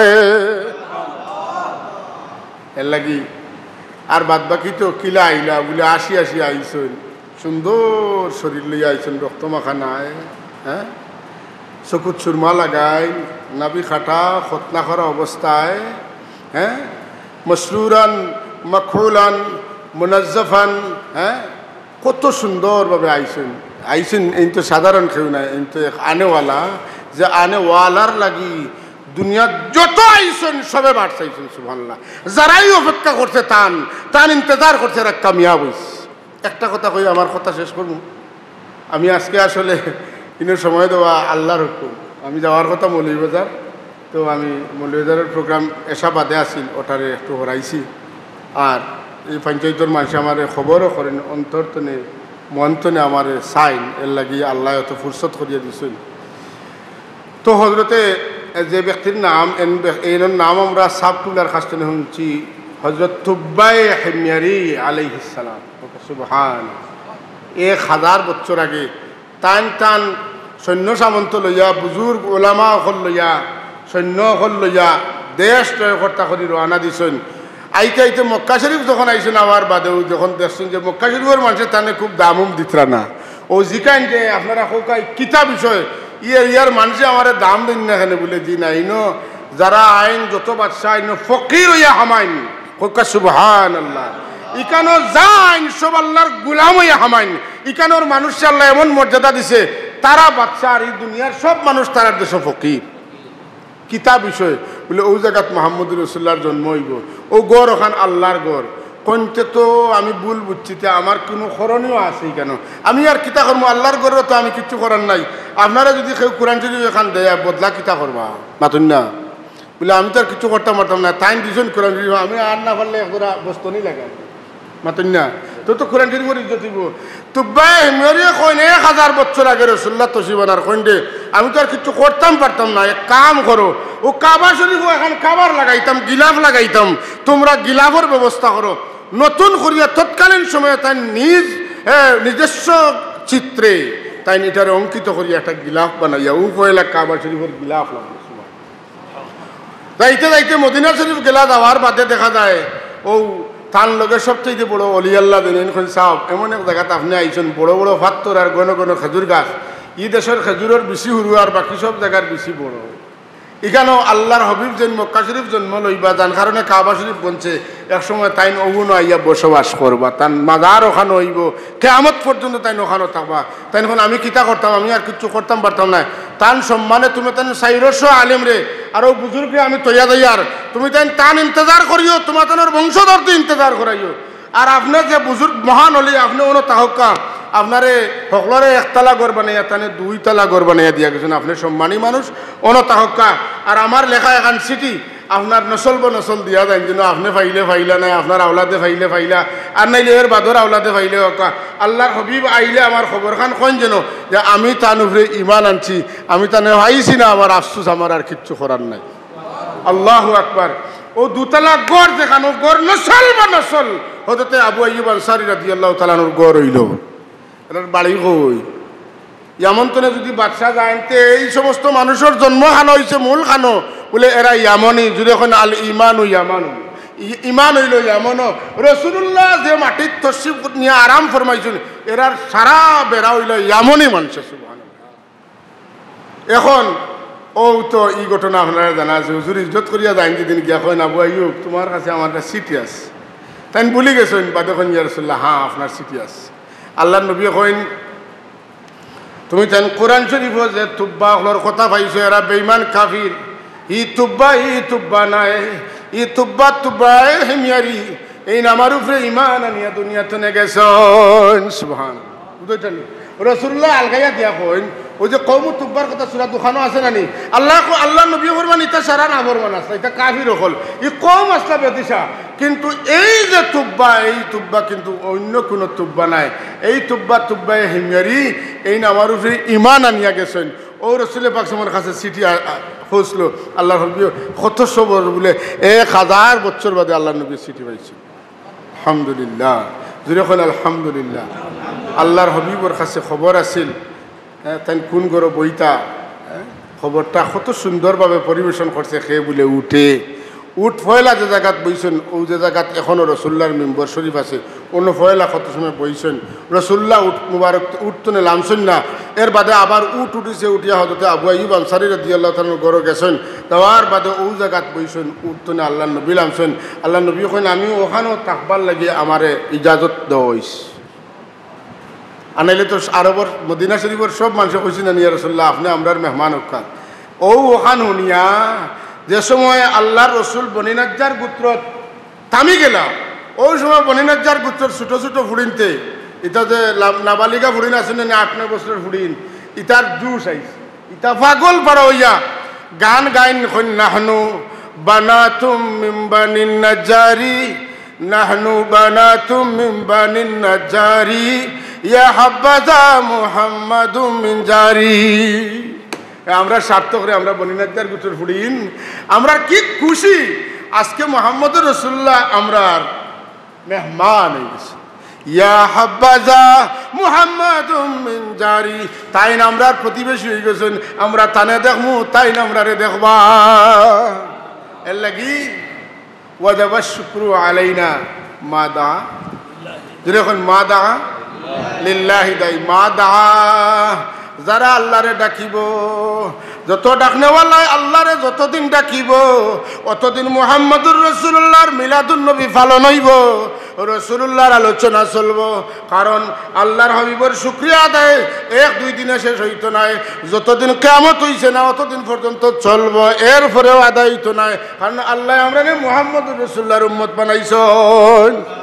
এরলাগি আর বাদ বাকি তো কিলা আইলা, বুলে আসি আসি আইছইন, সুন্দর শরীর লইয়া আইছইন, রক্ত মাখা নাই, হ্যাঁ, চকুত সুরমা লাগাই, নাভি কাটা, খতনা করা অবস্থায়, হ্যাঁ, মসরুরান, মকহুলান, মুনাজ্জাফান, হ্যাঁ, কত সুন্দরভাবে আইছইন। আইছইন, এইন তো সাধারণ কেউ নায়, এইন তো এক আনেওয়ালা, যে আনেওয়ালার লাগি দুনিয়াত যত আইছইন সবে বাট চাইছইন, সুবহানাল্লাহ। যারাই অপেক্ষা করছে তান, তান ইন্তেজার করছে, এরা কামিয়াব অইছে। একটা কথা কই, আমার কথা শেষ করমু। আমি আজকে আসলে ইনো সময় দেওয়া আল্লাহর হুকুম। আমি যাওয়ার কথা মৌলভীবাজার, তো আমি মৌলভীবাজারর program এশা বাদে আছিল, ওটারে একটু হরাইছি। আর এই পঞ্চায়েতর মানষে আমারে খবরও করইন, অন্তর তনে, মন তনে আমারে চাইন, এরলাগি আল্লায় অত ফুরসত করিয়া দিছইন। তো হজরতে যে ব্যক্তির নাম, এন বে-, এইনর নাম আমরা সাব কিবলার কাছ তনে হুনছি, হজরত তুব্বায়ে হিময়ারি আলাইহিস সালাম। সুবহান। এক হাজার বছর আগে তান তান সৈন্য সামন্ত লইয়া, বুজুর্গ ওলামা অকল লইয়া, সৈন্য অকল লইয়া দেশ জয় কর্তা করি রওয়ানা দিছইন। আইতে আইতে মক্কা শরীফ যখন আইছইন, আওয়ার বাদেউ যখন দেখছইন যে মক্কা শরীফর মানষে তানে খুব দামুম দিতরা না, অউ জিকাইন যে আপনারা কউক্কা কিতা বিষয়, ই এরিয়ার মানষে আমারে দাম দেইন না কেনে? বুলে, জি না, ইনো যারা আইন, যত বাদশা আইন ফকির অইয়া হামাইন। কউক্কা সুবহানাল্লাহ। ইকানো যা আইন সব আল্লাহর গুলাম অইয়া হামাইন। ইকানোর মানুষরে আল্লায় এমন মর্যাদা দিছে, তারা বাদশা আর ই দুনিয়ার সব মানুষ তারার দেশো ফকির। কিতা বিষয়? বুলে, অউ জাগাত মুহাম্মদুর রাসুলুল্লাহর জন্ম অইবো, অউ ঘর অখান আল্লাহর ঘর। কইন তে তো আমি ভুল বুঝছি, তে আমার কুনু করণীয় আছে কেনে? আমি আর কিতা করমু? আল্লাহর ঘরো তো আমি কিচ্ছু করার নাই। আপনারা যুদি কেউ কোরআন শরীফ এখান দেয়, বদলা কিতা করবা? মাতইন না। বুলে, আমি তো আর কিচ্ছু করতাম পারতাম না, তাইন দিছইন কোরআন শরীফ, আমি আর না পারলে এক জোড়া বস্তনি লাগাই। মাতইন না, তো তো কোরআন শরীফর ইজ্জত অইবো। তুব্বায়ে হিময়ারিয়ে কইন, এক হাজার বছর আগে রাসুলুল্লাহ তশরিফ আনার, কইন দে, আমি তো আর কিচ্ছু করতাম পারতাম না, এক কাম করো, অউ কাবা শরীফো এখান কাবার লাগাইতাম, গিলাফ লাগাইতাম, তুমরা গিলাফর ব্যবস্থা করো। নতুন করিয়া তৎকালীন সময়ে তাইন নিজ, এ, নিজস্ব চিত্রে তাইন ইটারে অঙ্কিত করিয়া একটা গিলাফ বানাইয়া অউ পয়লা কাবা শরীফর গিলাফ লাগাইছে। যাইতে যাইতে মদিনা শরীফ গেলা, যাওয়ার বাদে দেখা যায় অউ তান লগে সবচাইতে বড় অলি আল্লাহ দিন, এইন কইন, "সাব, এমন এক জাগাত আপনে আইছইন, বড় বড় পাত্থর আর ঘন ঘন খেজুর গাছ, ই দেশর খেজুরর বেশি হুরু আর বাকি সব জাগার বেশি বড়।" ইখানো আল্লাহর হাবিব যেইন মক্কা শরীফ জন্ম লইবা, যান কারণে কাবা শরীফ বনছে, এক সময় তাইন অগুনো আইয়া বসবাস করবা, তান মাজার ওখানো অইবো, কিয়ামত পর্যন্ত তাইন ওখানো থাকবা। তাইন কইন, "আমি কিতা করতাম, আমি আর কিচ্ছু করতাম পারতাম নায়।" তান সম্মানে তুমি তান চাইরশো আলেমরে আর অউ বুজুর্গরে আমি তৈয়া যাইয়ার, তুমি তাইন তান ইন্তজার করিও, তুমার তানর বংশধরদি ইন্তজার করাইও। আর আপনে যে বুজুর্গ মহান অলি, আপনে অনো থাকউক্কা, আপনারে হকলরে একতলা ঘর বানাইয়া, তানে দুইতলা ঘর বানাইয়া দিয়া গেছইন, আপনে সম্মানী মানুষ, অনো থাকউক্কা। আর আমার লেখা এখান চিঠি, আপনার নসল বনসল দিয়া যাইন, যেন আপনে পাইলে পাইলা নায়, আপনার আওলাদে পাইলে পাইলা, আর নাইলে এর বাদর আওলাদে পাইলে অউক্কা। আল্লাহর হাবিব আইলে আমার খবরখান কইন যেন, যে আমি তান উপরে ইমান আনছি, আমি তানে পাইছি না, আমার আফসুস, আমার আর কিচ্ছু করার নাই। আল্লাহু আকবার। অউ দুতলা ঘর যেখানো, ঘর নসল বনসল হযরতে আবু আইয়ুব আনসারী রাদিয়াল্লাহু তাআলা আনহুর ঘর অইলো। এরার বাড়ি কই? ইয়ামন তনে যুদি বাদশা যাইন, তে এই সমস্ত মানুষর জন্ম খানো অইছে, মূল খানো, বুলে এরা ইয়ামনি, জুরে কইন আল ইমানু ইয়ামানু। ই-, ইমান অইলো ইয়ামনো। রাসুলুল্লাহ যে মাটিত তশরিফ নিয়া আরাম ফরমাইছইন, এরার সারা বেড়া অইলো ইয়ামনি মানষে, সুবহানাল্লাহ। এখন অউ তো ই ঘটনা আপনারার জানা আছে, হুজুর ইজ্জত করিয়া যাইন, যেদিন গিয়া কইন, "আবু আইয়ুব, তুমার কাছে আমার একটা চিঠি আছে।" তাইন ভুলি গেছইন, বাদে কইন, "ইয়া রাসুলুল্লাহ, হ্যাঁ, আপনার চিঠি আছে।" আল্লাহর নবী কইন, তুমি তাইন কোরআন শরীফো যে তুব্বা অকলর কথা পাইছো, এরা বেঈমান কাফির। ই তুব্বা, ই তুব্বা নায়, ই তুব্বা, তুব্বায়ে হিময়ারি। এইন আমার উপরে ইমান আনিয়া দুনিয়া তনে গেছইন। সুবহান। বুঝছইন নি? রাসুলুল্লাহ আলগাইয়া দিয়া কইন, অউ যে কওমু তুব্বার কথা সূরা দুখানো আছে না নি? আল্লাহ ক-, আল্লাহর নবী ফরমান, ইতা সারা নাফরমান আছলা, ইতা কাফির অকল, ই কওম আছলা বেদিশা। কিন্তু এই যে তুব্বা, এই তুব্বা কিন্তু অইন্য কুনু তুব্বা নায়। এই তুব্বা, তুব্বায়ে হিময়ারি, এইন আমার উপরে ইমান আনিয়া গেছইন। অউ রাসুলে পাক সাল্লাল্লাহু আলাইহি ওয়াসাল্লামর কাছে চিঠি আ-, আ-, পৌঁছলো। আল্লাহর হাবিব কত সবর বুলে, এক হাজার বছর বাদে আল্লাহর নবী চিঠি পাইছইন। আলহামদুলিল্লাহ। জুরে কইন আলহামদুলিল্লাহ। আল্লাহর হাবিবর কাছে খবর আছিল, হ্যাঁ, তাইন কুন ঘরো বইতা, হ্যাঁ, খবরটা কত সুন্দরভাবে পরিবেশন করছে। কে বুলে উটে, উট পয়লা যে জাগাত বইছইন, অউ যে জাগাত এখনো রাসুলুল্লাহর মিম্বর শরীফ আছে, অনো পয়লা কত সময় বইছইন। রাসুলুল্লাহ উট মুবারক, উট তনে লামছইন না, এর বাদে আবার উট উঠিছে, উঠিয়া হযরতে আবু আইয়ুব আনসারী রাদিয়াল্লাহু তাআলা আনহুর ঘরো গেছইন, যাওয়ার বাদে অউ জাগাত বইছইন, উট তনে আল্লাহর নবী লামছইন। আল্লাহর নবী কইন, "আমি অখানো থাকবার লাগি আমারে ইজাজত দেওয়া অইছে।" আর নাইলে তো আরবর মদিনা শরীফর সব মানষে কইছইন না নি, "ইয়া রাসুলুল্লাহ, আপনে আমরার মেহমান অউক্কা।" অউ অখান হুনিয়া যে সময় আল্লাহর রাসুল বনি নাজ্জার গুত্রত থামি গেলা, অউ সময় বনি নাজ্জার গুত্রর ছোট ছোট ফুড়িন্তে, ইতা যে লা-, নাবালিগা ফুড়িন আছে না নি, আট নয় বছরর ফুড়িন, ইতার জুশ আইছে। ইতা পাগল পারা অইয়া গান গাইন, কইন, "নাহনু বানাতুম মিন বানিন নাজ্জারি, নাহনু বানাতুম মিন বানিন নাজ্জারি, ইয়া হাব্বাজা মুহাম্মাদুম মিন জারি।" আমরা সার্থক রে, আমরা বনি নাজ্জার গুত্রর ফুড়িন, আমরা কি খুশি আজকে মুহাম্মদুর রাসুলুল্লাহ আমরার মেহমান অইগেছে। ইয়া হাব্বাজা মুহাম্মাদুম মিন জারি, তাইন আমরার প্রতিবেশী অইগেছইন, আমরা তানে দেখমু, তাইন আমরারে দেখবা। এর লাগি ওয়াজাবা শুকরু আলাইনা মা দাআ। জুরে কইন মা দাআ লিল্লাহি দাঈ, মা দাআ। যারা আল্লাহরে ডাকিবো, যত ডাকনেওয়ালায় আল্লাহরে যতদিন ডাকিবো, অতদিন মুহাম্মদুর রাসুলুল্লাহর মিলাদুন নবী পালন অইবো, রাসুলুল্লাহর আলোচনা চলবো। কারণ আল্লাহর হাবিবর শুকরিয়া আদায় এক দুই দিনে শেষ অইতো নায়, যতদিন কিয়ামত অইছে না অতদিন পর্যন্ত চলবো, এরপরেও আদায় অইতো নায়। কারণ আল্লায় আমরারে মুহাম্মদুর রাসুলুল্লাহর উম্মত বানাইছইন।